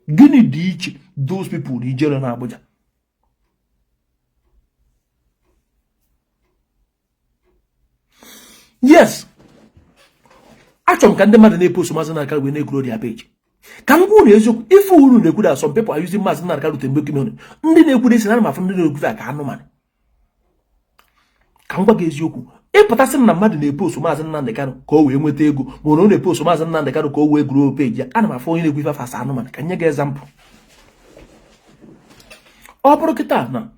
Gịnị dị iche those people na ijere na Abuja? Yes, achọrọ m ka ndị mmadụ na-epost Maazị Nnamdi Kanu wee na-egrow their page. Ka m gwa unu eziokwu, ife unu na-ekwu na some people are using Maazị Nnamdi Kanu to make money. Ndị na-ekwu esi na afụ ndị na-ekwu ka anụmanụ. Ka m gwa gị eziokwu, ịpụtasị m na mmadụ na-epost Maazị Nnamdi Kanu ka o wee nweta ego, ma ọ na-epost Maazị Nnamdi Kanu ka o wee grow page ya, ana m afụ onye na-ekwu ife afasa anụmanụ. Ka nye gị example, ọ bụrụ kịta na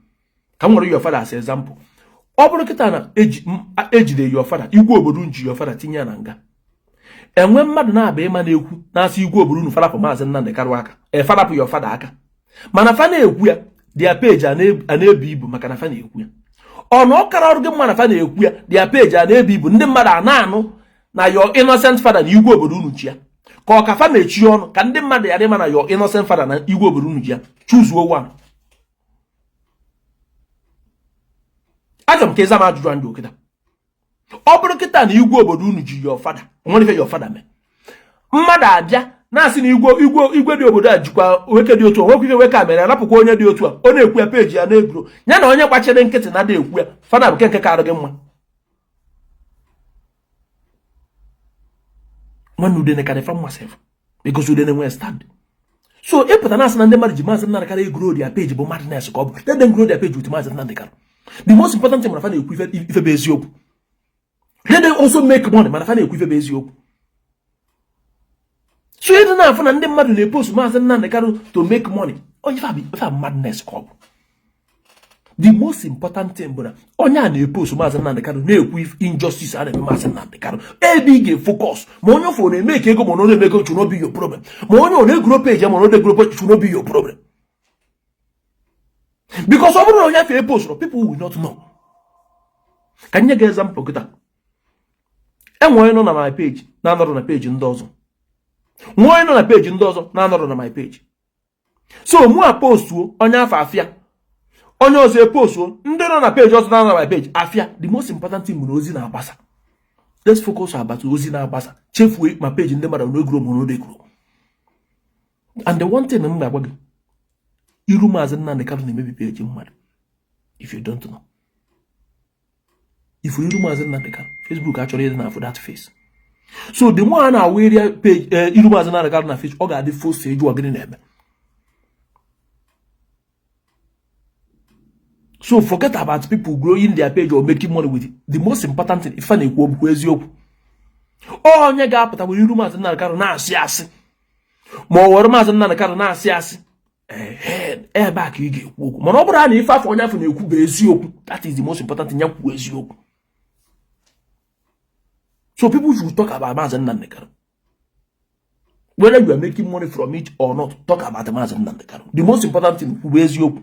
ka m nwere your father as example, ọ bụrụ kịta na ejide your father, igwe obodo nji your father tinye ya na nga, enwe mmadụ na-aba ịma na-ekwu na-asị igwe obodo unu farapụ Maazị Nnamdi Kanu aka, efarapụ your father aka, mana fa na-ekwu ya, their page a na-ebu ibu maka na fa na-ekwu ya. Ọ na ọ kara ọrụ gị mma na fa na-ekwu ya, their page a na-ebu ibu, ndị mmadụ a na-anụ na your innocent father na igwe obodo unu ji ya, ka ọ ka fa mechie ọnụ ka ndị mmadụ ghara ịma na your innocent father na igwe obodo unu ji ya. Choose one. Achọrọ m ka ịza m ajụjụ ndị okịta. Ọ bụrụ kịta na igwe obodo unu ji your father, nwere ife your father mee, mmadụ abịa na-asị na igwe igwe igwe dị obodo a jikwa nwoke dị otu a, nwekwa ife nwoke a mere, arapụkwa onye dị otu a, ọ na-ekwu ya, page ya na-egrow ya, na onye gbachiri nkịtị na ekwu ya, fana bụ nke karụ gị mma. Nwanne, udene ka from myself because udene nwee stand. So ịpụta na asị na ndị mmadụ ji Maazị Nnamdi Kanu egrow their page bụ madness ka ọ bụ. Let them grow their page with Maazị Nnamdi Kanu. The most important thing, mana fa na-ekwu ife bụ eziokwu. Let them also make money, mana fa na-ekwu ife bụ eziokwu. So ịdị na-afụ na ndị mmadụ na-epost Maazị Nnamdi Kanu to make money, onye ife a madness ka ọ bụ. The most important thing bụ na onye a na-epost Maazị Nnamdi Kanu na-ekwu injustice a na-eme Maazị Nnamdi Kanu, ebe ị ga-efocus. Ma onye ofo na-eme ka ego, ma ọ na-eme ego, should not be your problem. Ma onye ọ na-egrow page, ma ọ na-egrow page, should not be your problem, because ọ bụrụ na onye afọ epostụrụ, people will not know. Ka nye gị example kịta, enwe onye nọ na my page na-anọrọ na page ndị ọzọ, nwe onye nọ na page ndị ọzọ na-anọrọ na my page. So mụ a postuo, onye afọ afịa, onye ọzọ epostuo, ndị nọ na page ọzọ na-anọ na my page afịa. The most important thing bụ na ozi na-agbasa. Let's focus about ozi na-agbasa, chefuo ma page ndị mmadụ na-egrow ma na egrow. And the one thing m ga-agwa gị, iru Maazị Nnamdi Kanu na-emebi page mmadụ. If you don't know, if iru Maazị Nnamdi Kanu, Facebook achọrọ ịdị na that face. So the more a na-awụ area page iru Maazị Nnamdi Kanu na face, ọ ga-adị fosi eju gịnị na-eme. So forget about people growing their page or making money with it. The most important thing, ife na-ekwu ogbukwa eziokwu. Onye ga-apụta were iru Maazị Nnamdi Kanu na-asị asị, ma ọ were Maazị Nnamdi Kanu na-asị asị, ebe a ka ị ga-ekwu okwu. Mana ọ bụrụ na ife afọ onye afọ na-ekwu bụ eziokwu, that is the most important thing. Ya kwuo eziokwu. So people should talk about Maazị Nnamdi Kanu whether you are making money from it or not. Talk about Maazị Nnamdi Kanu. The most important thing, kwuo eziokwu.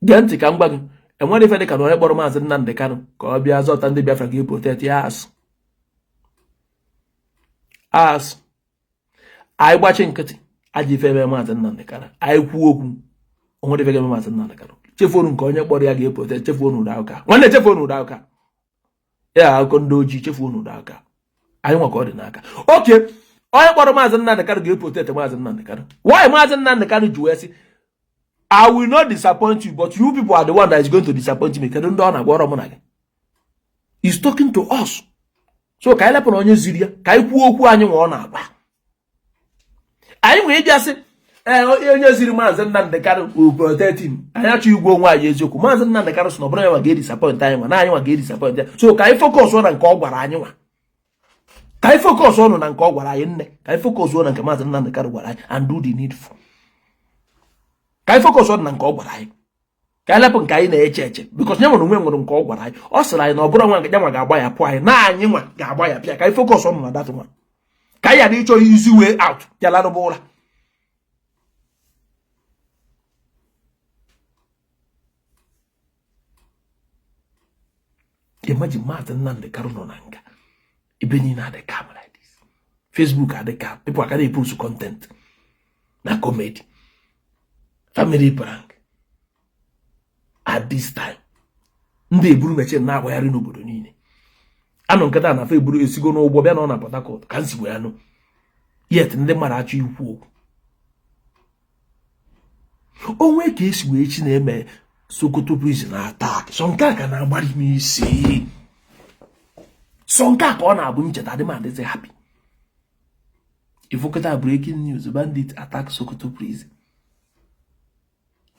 Gee ntị ka m gwa gị, enwere ife dị ka na onye kpọrọ Maazị Nnamdi Kanu ka ọ bịa zọta ndị Biafra ka protect ya. Asụ asụ, anyị gbachi nkịtị, ajọ ife eme Maazị Nnamdi Kanu. Anyị kwuo okwu, onwere ife ga-eme Maazị Nnamdi Kanu. Chefuonu nke onye kpọrọ ya ga-eprotect. Chefuonu ụdọ aka, nwanne, chefuonu ụdọ aka ya, akụkọ ndị ojii. Chefuonu ụdọ aka anyị nwa ka ọ dị n'aka. Oke onye kpọrọ Maazị Nnamdi Kanu ga-eprotect Maazị Nnamdi Kanu. Why Maazị Nnamdi Kanu ji wee sị, "I will not disappoint you, but you people are the one that is going to disappoint me"? Kedu ndị ọ na-agwa? Ọrọ mụ na gị. He's talking to us. So ka anyị lepụ na onye ziri ya, ka anyị kwuo okwu anyị nwa ọ na-agwa anyị nwee ịbịa sị ee, onye ziri Maazị Nnamdi Kanu will protect him. Anyị achọ igwe onwe anyị eziokwu. Maazị Nnamdi Kanu sị na ọ bụrụ ya nwa ga-edisappoint anyị nwa, na anyị nwa ga-edisappoint ya. So ka anyị focus na nke ọ gwara anyị nwa. Ka anyị focus ọnụ na nke ọ gwara anyị, nne. Ka anyị focus na nke Maazị Nnamdi Kanu gwara anyị and do the needful. Ka anyị focus na nke ọ gwara anyị, ka anyị lepụ nke anyị na-eche eche, because nye nwere onwe nwere nke ọ gwara anyị. Ọ sịrị anyị na ọ bụrụ nwa nke nwa ga-agba ya pụọ anyị, na anyị nwa ga-agba ya pịa. Ka anyị focus ọnụ na that nwa, ka anyị ghara ịchọ easy way out ya larụba ụra. Imagine, Maazị Nnamdi Kanu nọ na nga, ebe niile adị calm like this, Facebook adị calm, people aka na-epost content na comedy, family prank. At this time Ndị eburu machine na-agbagharị n'obodo niile. Anụ nkịta na afọ eburu esigo n'ụgbọ bịa nọ na Port Harcourt ka nsi wee anụ. Yet ndị mmadụ achọ ikwu okwu. Onwe ka esi wee chi na-eme Sokoto prison attack. So nke a ka na-agbari m isi. So nke a ka ọ na-abụ ncheta adị m adịzi happy. Ifụkọta breaking news, bandit attack Sokoto prison.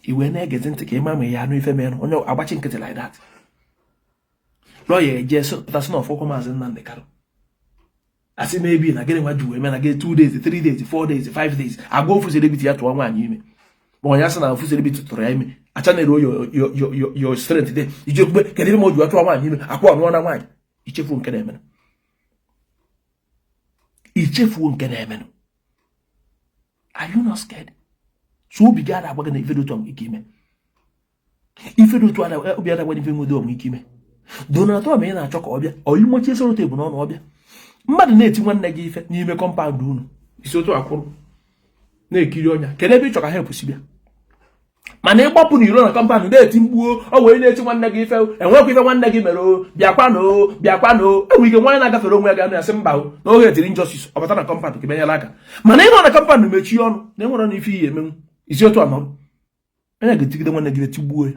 Iwe na-egezi ntị ka ịma ma ya anụ ife mere onye agbachi nkịtị like that. Lawyer eje pụtasị na ọfọkwa Maazị Nnamdi Kanu. Asị maybe na gịnị nwa ji wee mee na gị 2 days, 3 days, 4 days, 5 days, agwa ofu celebrity ya tụọ nwaanyị ime, ma onye asị na ofu celebrity tụrụ ya ime, achanere your strength dị iji okpukpe. Kedu ebe ma o ji tụọ nwaanyị ime akwa ọnụọ na nwaanyị? Ichefuo nke na-emenụ, ichefuo nke na-emenụ. Are you not scared? So obi gị ada agwa gị na ife dị otu a ike ime, ife dị otu a obi ada agwa gị ife nwede ọmụ ike ime. Donald Trump ị na-achọ ka ọ bịa oyi mochie sellotape n'ọnụ ọbịa. Mmadụ na-eti nwanne gị ife n'ime compound unu, isi otu akwụrụ na-ekiri ọnya. Kedu ebe ị chọ ka help si bịa? Mana ịgbapụ n'iro na compound na-eti mkpu, o wee na-eti nwanne gị ife, enwekwa ife nwanne gị mere o, bịakwa na o, bịakwa na o. Enwere ike nwanne na-agafere onwe ya ga ya sị mba o, na oge etiri injustice, ọ bata na compound ka emenyela aka. Mana ịnọ na compound mechie ọnụ na enwere na ife iyi emenwu, isi otu anọrụ onye ga-etigide nwanne gị etigbuo ya.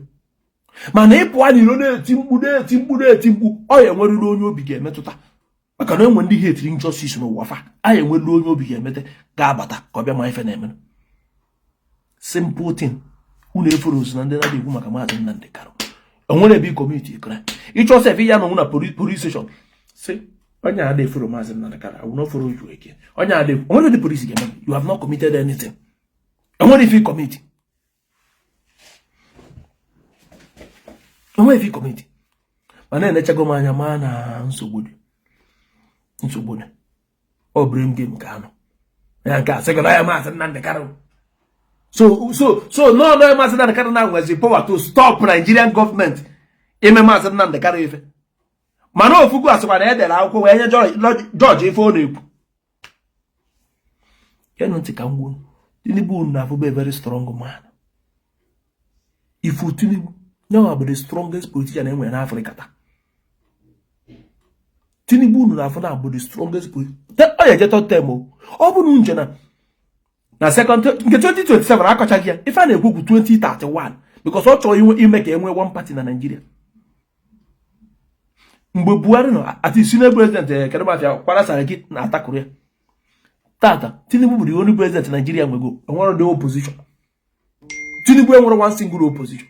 Mana ị pụọ n'iro na-eti mkpu, na-eti mkpu, na-eti mkpu, ọ ya enwerịrị onye obi ga-emetụta, maka na enwe ndị ihe etiri injustice n'ụwa fa a enwerịrị onye obi ga-emete ga-abata ka ọ bịa ma ife na-eme. Simple thing. Unu efuru ozu na ndị na-ekwu maka Maazị Nnamdi Kanu, enwere ebe community crime ịchọ sef ya nọ na police station si onye a na-efuru Maazị Nnamdi Kanu, I will not follow you again. Onye a onwere ndị police ga-eme. You have not committed anything. Enwere ife commit, enwere ife commit. Mana enechago m anya maa na nsogbu dị, nsogbu dị. Ọ brain game ka anọ ya nke a sịgị na ya Maazị Nnamdi Kanu. So no, Maazị Nnamdi Kanu na nwezi power to stop Nigerian government ime Maazị Nnamdi Kanu ife. Mana ofugu asịkwa na edere akwụkwọ wee nye jọji ife ọ na-ekwu. Geenụ ntị ka m gwuo. Tinubu na-afụba a very strong man. Ifu Tinubu nyanwa bụ the strongest politician enwere n'Africa taa. Tinubu unu na-afụ na bụ the strongest politician. Ọ ya eje third term o. Ọ bụrụ nche na second nke 2027 akọchaghị ya. Ife a na-ekwu okwu 2031, because ọ chọrọ ime ka e nwee one party na Nigeria. Mgbe Buhari nọ ati senior president, kedu mafia Kwara Saraki na-atakụrụ ya. Tata Tinubu bụ the only president Nigeria nwego enwere the opposition. Tinubu enwere one single opposition.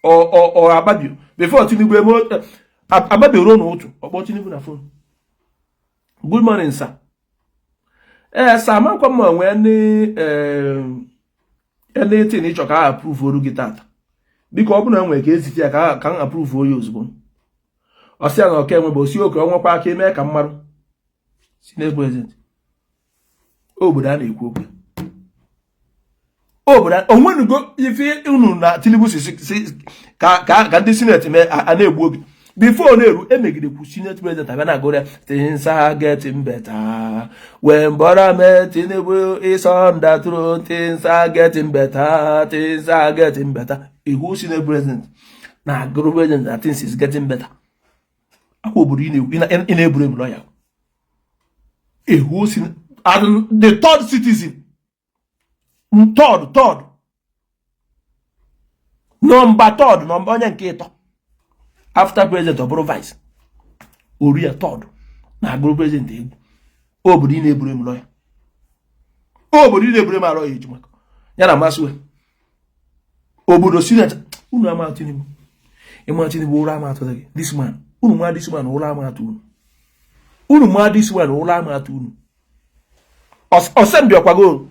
Ọ Akpabio before Tinubu eme Akpabio ruo n'ụtụ ọkpọ Tinubu na phone, "Good morning, sir." Ee sir, amakwa m nwee anything ịchọ ka a approve oru gị tata. Biko, ọ bụrụ na enwere ka ezite ya ka m approve oyi ozugbo. Ọ sị ya na ọka enwe bụ osi oke ọnwekwa aka eme ka mmarụ senate president. Obodo a na-ekwu okwu obodo onwenugo ife unu na Tinubu si ka ndị senate mee a na-egbu oge before na-eru emegidekwu senate president abịa na-agụrụ ya, "Things are getting better when Bola Ahmed Tinubu is on the throne. Things are getting better, things are getting better." Ihu senate president na-agụrụ president na things is getting better. Akwa obodo ị na-eburu ebu lọya ihu the third citizen, third number, third number, onye nke ịtọ after president, ọ bụrụ vice ori ya, third na-agụrụ president egwu. Obodo ị na-eburu m lọya, obodo ị na-eburu m arọ ya ejimaka ya na masị obodo senate. Unu ama Tinubu, ịma Tinubu ụra ama atụ gị. This man, unu ma this man, ụra ama atụ unu. Unu ma this man, ụra ama atụ unu. Ọsẹmbi ọkwago,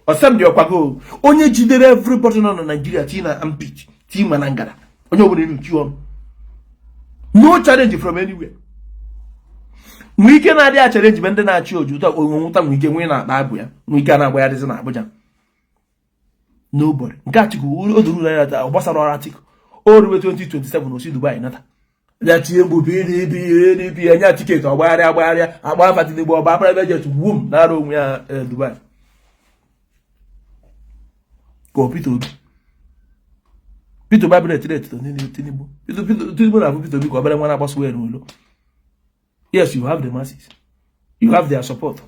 ọsẹmbi ọkwago, onye jidere everybody nọ na Nigeria tii na armpit, tii ma na ngara, onye ọbụla enuchi ọnụ. No challenge from anywhere. Nwee ike na-adịghị a challenge be ndị na-achị oju ụta onwe nwụta. Nwee ike nwee na-akpa abụ ya, nwee ike a na-agbagharịzi na Abuja. Nobody. Nke Atiku o duru ya ọ gbasara ọrụ Atiku. O ruwe 2027, osi Dubai nata ya tie mgbu PDP, ADP, enye ticket, ọgbagharịa agbagharịa agba afa Tinubu, ọba private jet wum nara onwe ya Dubai. Ka ọ Peter Obi, Peter Obi abụrụ etiri etito Tinubu. Tinubu na-abụ Peter Obi ka obere nwa na-agbaso were n'ulo. Yes, you have the masses, you have their support,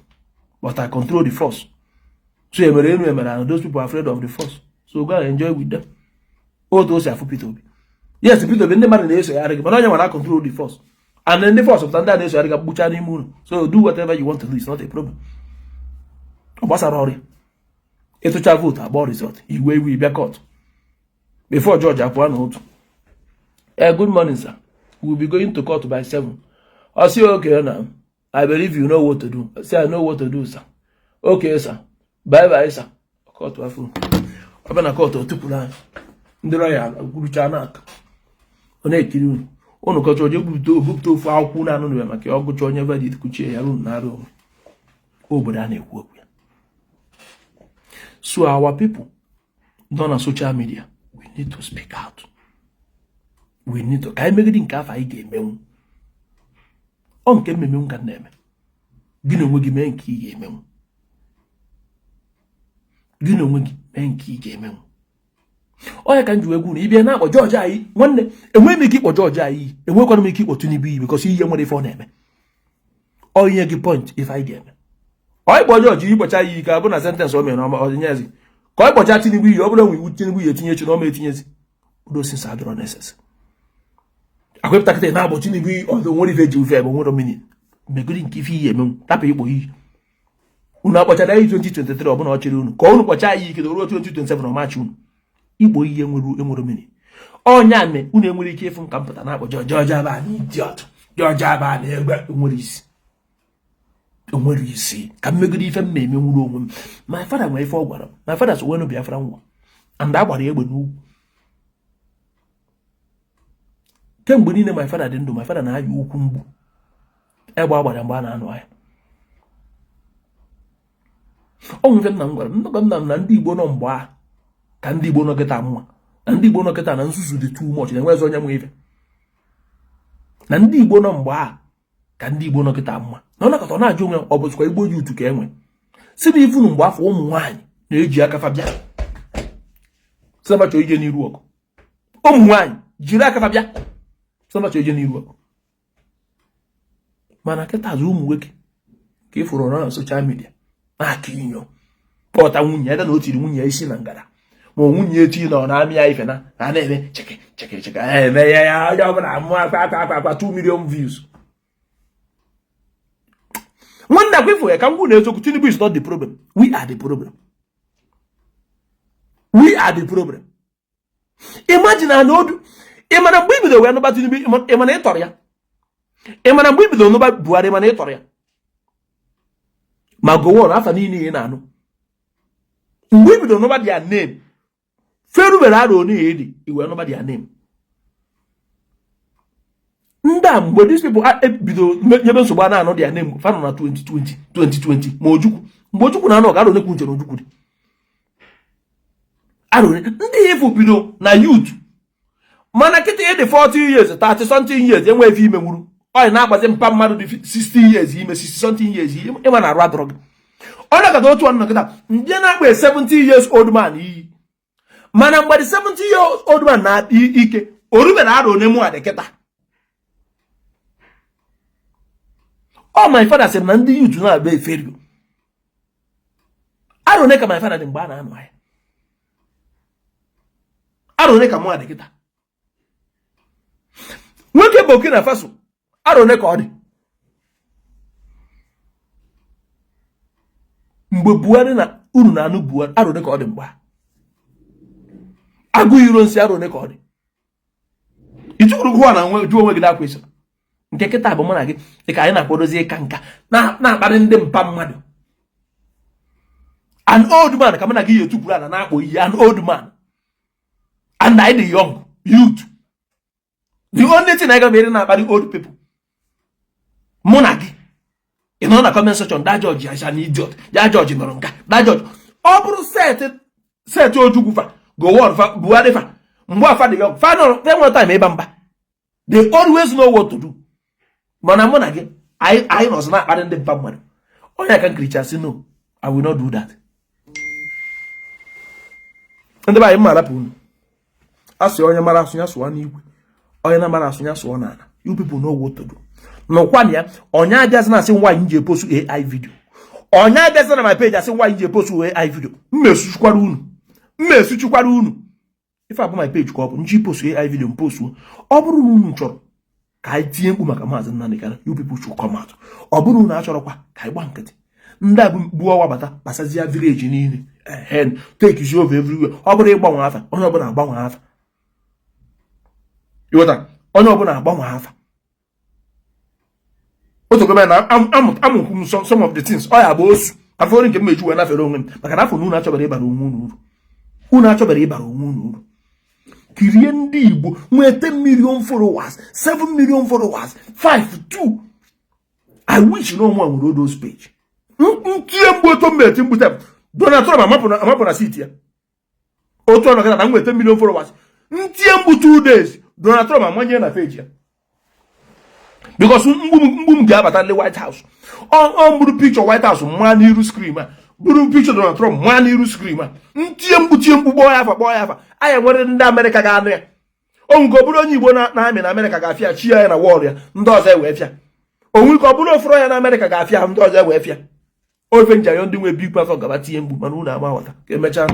but I control the force. So emere enu emere, and those people are afraid of the force, so go and enjoy with them. Otu o si afụ Peter Obi, yes, Peter Obi, ndị mmadụ na-esogharị gị, mana onye nwere control the force, and then the force pụta, ndị a na-esogharị gị kpucha n'ime ụlọ. So do whatever you want to do, it's not a problem. Ọ gbasara ọrịa ịtụcha vote, agba result, iwe iwe bịa court before judge apụọ n'otu. Eh, good morning, sir, we will be going to court by 7. Ọ sị, okay, na I believe you know what to do. I say, I know what to do, sir. Okay, sir, bye bye, sir. Court afọ ọ bịa na court, o tupụrụ anyị ndị lawyer gwurucha n'aka, ọ na-ekiri unu. Unu kọcha, oje bupụta ofu akwụkwọ na anụ maka ọ gụcha onye verdict, kuchie ya unu nara onwe obodo a na-ekwu okwu ya. So our people nọ na social media, we need to speak out. We need to ka anyị megide nke afọ anyị ga-emenwu. Ọ nke mmemenwu ka m na-eme. Gị na onwe gị mee nke ị ga-emenwu. Gị na onwe gị mee nke ị ga-emenwu. Onye ka m ji wee gwu na ịbịa na-akpọ jọji anyị nwanne, enweghị m ike ịkpọ jọji anyị iyi, enwekwana m ike ịkpọ Tinubu iyi, because ihe nwere ife ọ na-eme. Ọ ihe gị point ife anyị ga-eme. Ọ ịkpọ jọji iyi, kpọcha ya iyi, ka bụ na sentence o mere na ọdịnyezi, ka ọ kpọcha Tinubu iyi, ọ bụrụ nwe iwu Tinubu iyi etinye echi na ọma etinyezi udo since adịrọ necessary. Akwepụta kịta na-agbọ Tinubu iyi, ọdụ nwere ife eji ufe ebe nwere meaning. Megodi nke ife iyi emenwu, tapụ ịkpọ iyi. Unu akpọchara iyi 2023, ọbụna ọ chịrị unu ka unu kpọcha iyi ike ruo 2027, ọmachi unu igbo ihe enwere meaning. Ọnya me unu enwere ike ịfụ nka mpụta na-akpọ George Abani idiot, George Abani egbe nwere isi, onwere isi. Ka mmegide ife m na-eme nwuru onwe m. My father nwere ife ọ gwara m. My father so wenu Biafra nwa and a gbara egbe n'ugwu kemgbe niile. My father dị ndụ, my father na-aya ukwu mgbu egbe a gbara mgbe a na-anụ ahịa. Ọ nwere ife nna m gwara m. Nnọkọ nna m na ndị Igbo nọ mgbe a ka ndị Igbo nọ kịta mma, na ndị Igbo nọ kịta na nzuzu dị too much, na enwezi onye nwe ife. Na ndị Igbo nọ mgbe a ka ndị Igbo nọ kịta mma, na ọ nakọta, ọ na-ajụ onwe ya, ọ bụzikwa Igbo youth ka enwe si na ifunu mgbe afọ ụmụ nwaanyị na-eji aka fa bịa si na chọọ ije n'iru ọgụ. Ụmụ nwaanyị jiri aka fa bịa si na chọọ ije n'iru ọgụ. Mana kịta azụ ụmụ nwoke ka ị fụrụ na social media na-aka inyo kpọta nwunye ya na o tiri nwunye ya isi na ngara, ma nwunye eti na ọ na-amị ya ife na a na-eme cheke cheke cheke, eme ya ya onye ọbụla amụ akwa akwa akwa akwa, 2 million views. Nwanne, akwa ifo ya ka m gwụ na eziokwu, Tinubu is not the problem, we are the problem. We are the problem. Imagine na odu ị mana mgbe i bidoro wee nụba Tinubu, ị mana ị tọrọ ya. Ị mana mgbe i bidoro nụba Buhari, ị mana ị tọrọ ya. Ma Gowon, afa niile ị na-anụ, mgbe i bidoro nụba their name, ferubere arọ one ya edi iwee nụba their name. Ndị a, mgbe these people bido nyebe nsogbu a na-anụ their name, fa nọ na 2020 2020. Ma Ojukwu, mgbe Ojukwu na-anụ ọga, arọ one kwunchere Ojukwu dị arọ one. Ndị ifu bido na youth, mana kịta ịdị 40 years, 30 something years, enwe ife ime nwuru ọ na-agbazi mpa mmadụ dị 60 years ime, 60 something years ịma na arụ adọrọ gị. Ọ nakọta otu ọnụ kịta ndị na-akpa 70 years old man iyi, mana mgbe dị 70 years old man na ike o rubere arọ one mụ adị kịta. Ọ my father sịrị na ndị youth na-agba eferio. Arọ one ka my father dị mgbe a na-anụ ahịa? Arọ one ka mụ adị kịta? Nwoke Burkina Faso, arọ one ka ọ dị mgbe Buhari na unu na-anụ Buhari? Arọ one ka ọ dị mgbe Aguiyi Ironsi? Arọ one ka ọ dị? Ichukwuru hụ na jụọ onwe gị that question. Nke kịta bụ mụ na gị dịka anyị na-akwadozi ịka nka na-akparị ndị mpa mmadụ. An old man ka mụ na gị ya etukwuru ala na-akpọ iyi, an old man, and I the young youth, the only thing I ga mere na-akparị old people. Mụ na gị ị nọ na comment section, that judge is an idiot, that judge nọrọ nka, that judge. Ọ bụrụ set Ojukwu fa, Gowon fa, Buhari fa, mgbe afa dị young, fa nọrọ fa nwere time ịba mba. They always know what to do. Mana mụ na gị anyị nọzọ na-akparị ndị mpa mmadụ. Onye aka nkiricha sị, no, I will not do that. Ndị be anyị, mma arapụ unu. A sị onye mara asụ ya sụọ n'igwe, onye na-amara asụ ya sụọ n'ala. You people know what to do. Nọkwa na ya. Onye abịazi na asị nwaanyị ji epost AI video, onye abịazi na my page asị nwaanyị ji epost AI video, mma esuchukwara unu, mma esuchukwara unu. Ife abụ my page ka ọ bụ nji post AI video m postuo. Ọ bụrụ na unu chọrọ ka anyị tinye mkpu maka Maazị Nnamdi Kanu, you people should come out. Ọ bụrụ na achọrọkwa ka anyị gba nkịtị, ndị a bụ mkpu ọwa bata kpasazie village niile ehen, take over everywhere. Ọ bụrụ ịgbanwe afa, onye ọbụla agbanwe afa. Ịghọta? Onye ọbụla agbanwe afa. Otu gome na amụkwu m some of the things ọ ya bụ osu afọ nke m meju wee nafere onwe m, maka na afọ na unu achọbara ịbara onwe unu uru. Unu achọbara ịbara onwe unu uru. Kirie ndị Igbo nwee 10 million followers, 7 million followers, 5, 2. I wish no one nwere those page. Ntinye mgbu otu mba eti mgbute, Donald Trump amapụ na seat ya. Otu ọnọkọta na m nweta million followers, ntinye mgbu 2 days, Donald Trump amanye na page ya, because mgbu m ga-abata ndị White House. Ọ mburu picture White House maa n'iru screen a, buru picture Donald Trump maa n'iru screen a. Ntinye mgbu, tie mkpu, kpọọ ya afa, kpọọ ya afa, anyị nwere ndị Amerịka ga-anụ ya. O nke ọ bụrụ onye Igbo na-amị na Amerịka ga-afịa chi ya na wall ya, ndị ọzọ ewee fịa. Onwe ike ọ bụrụ ofuru ya na Amerịka ga-afịa, ndị ọzọ ewee fịa. Ofe nji ayọ ndị nwe big platform gaba tinye mgbu, mana unu ama ghọta ka emechaa.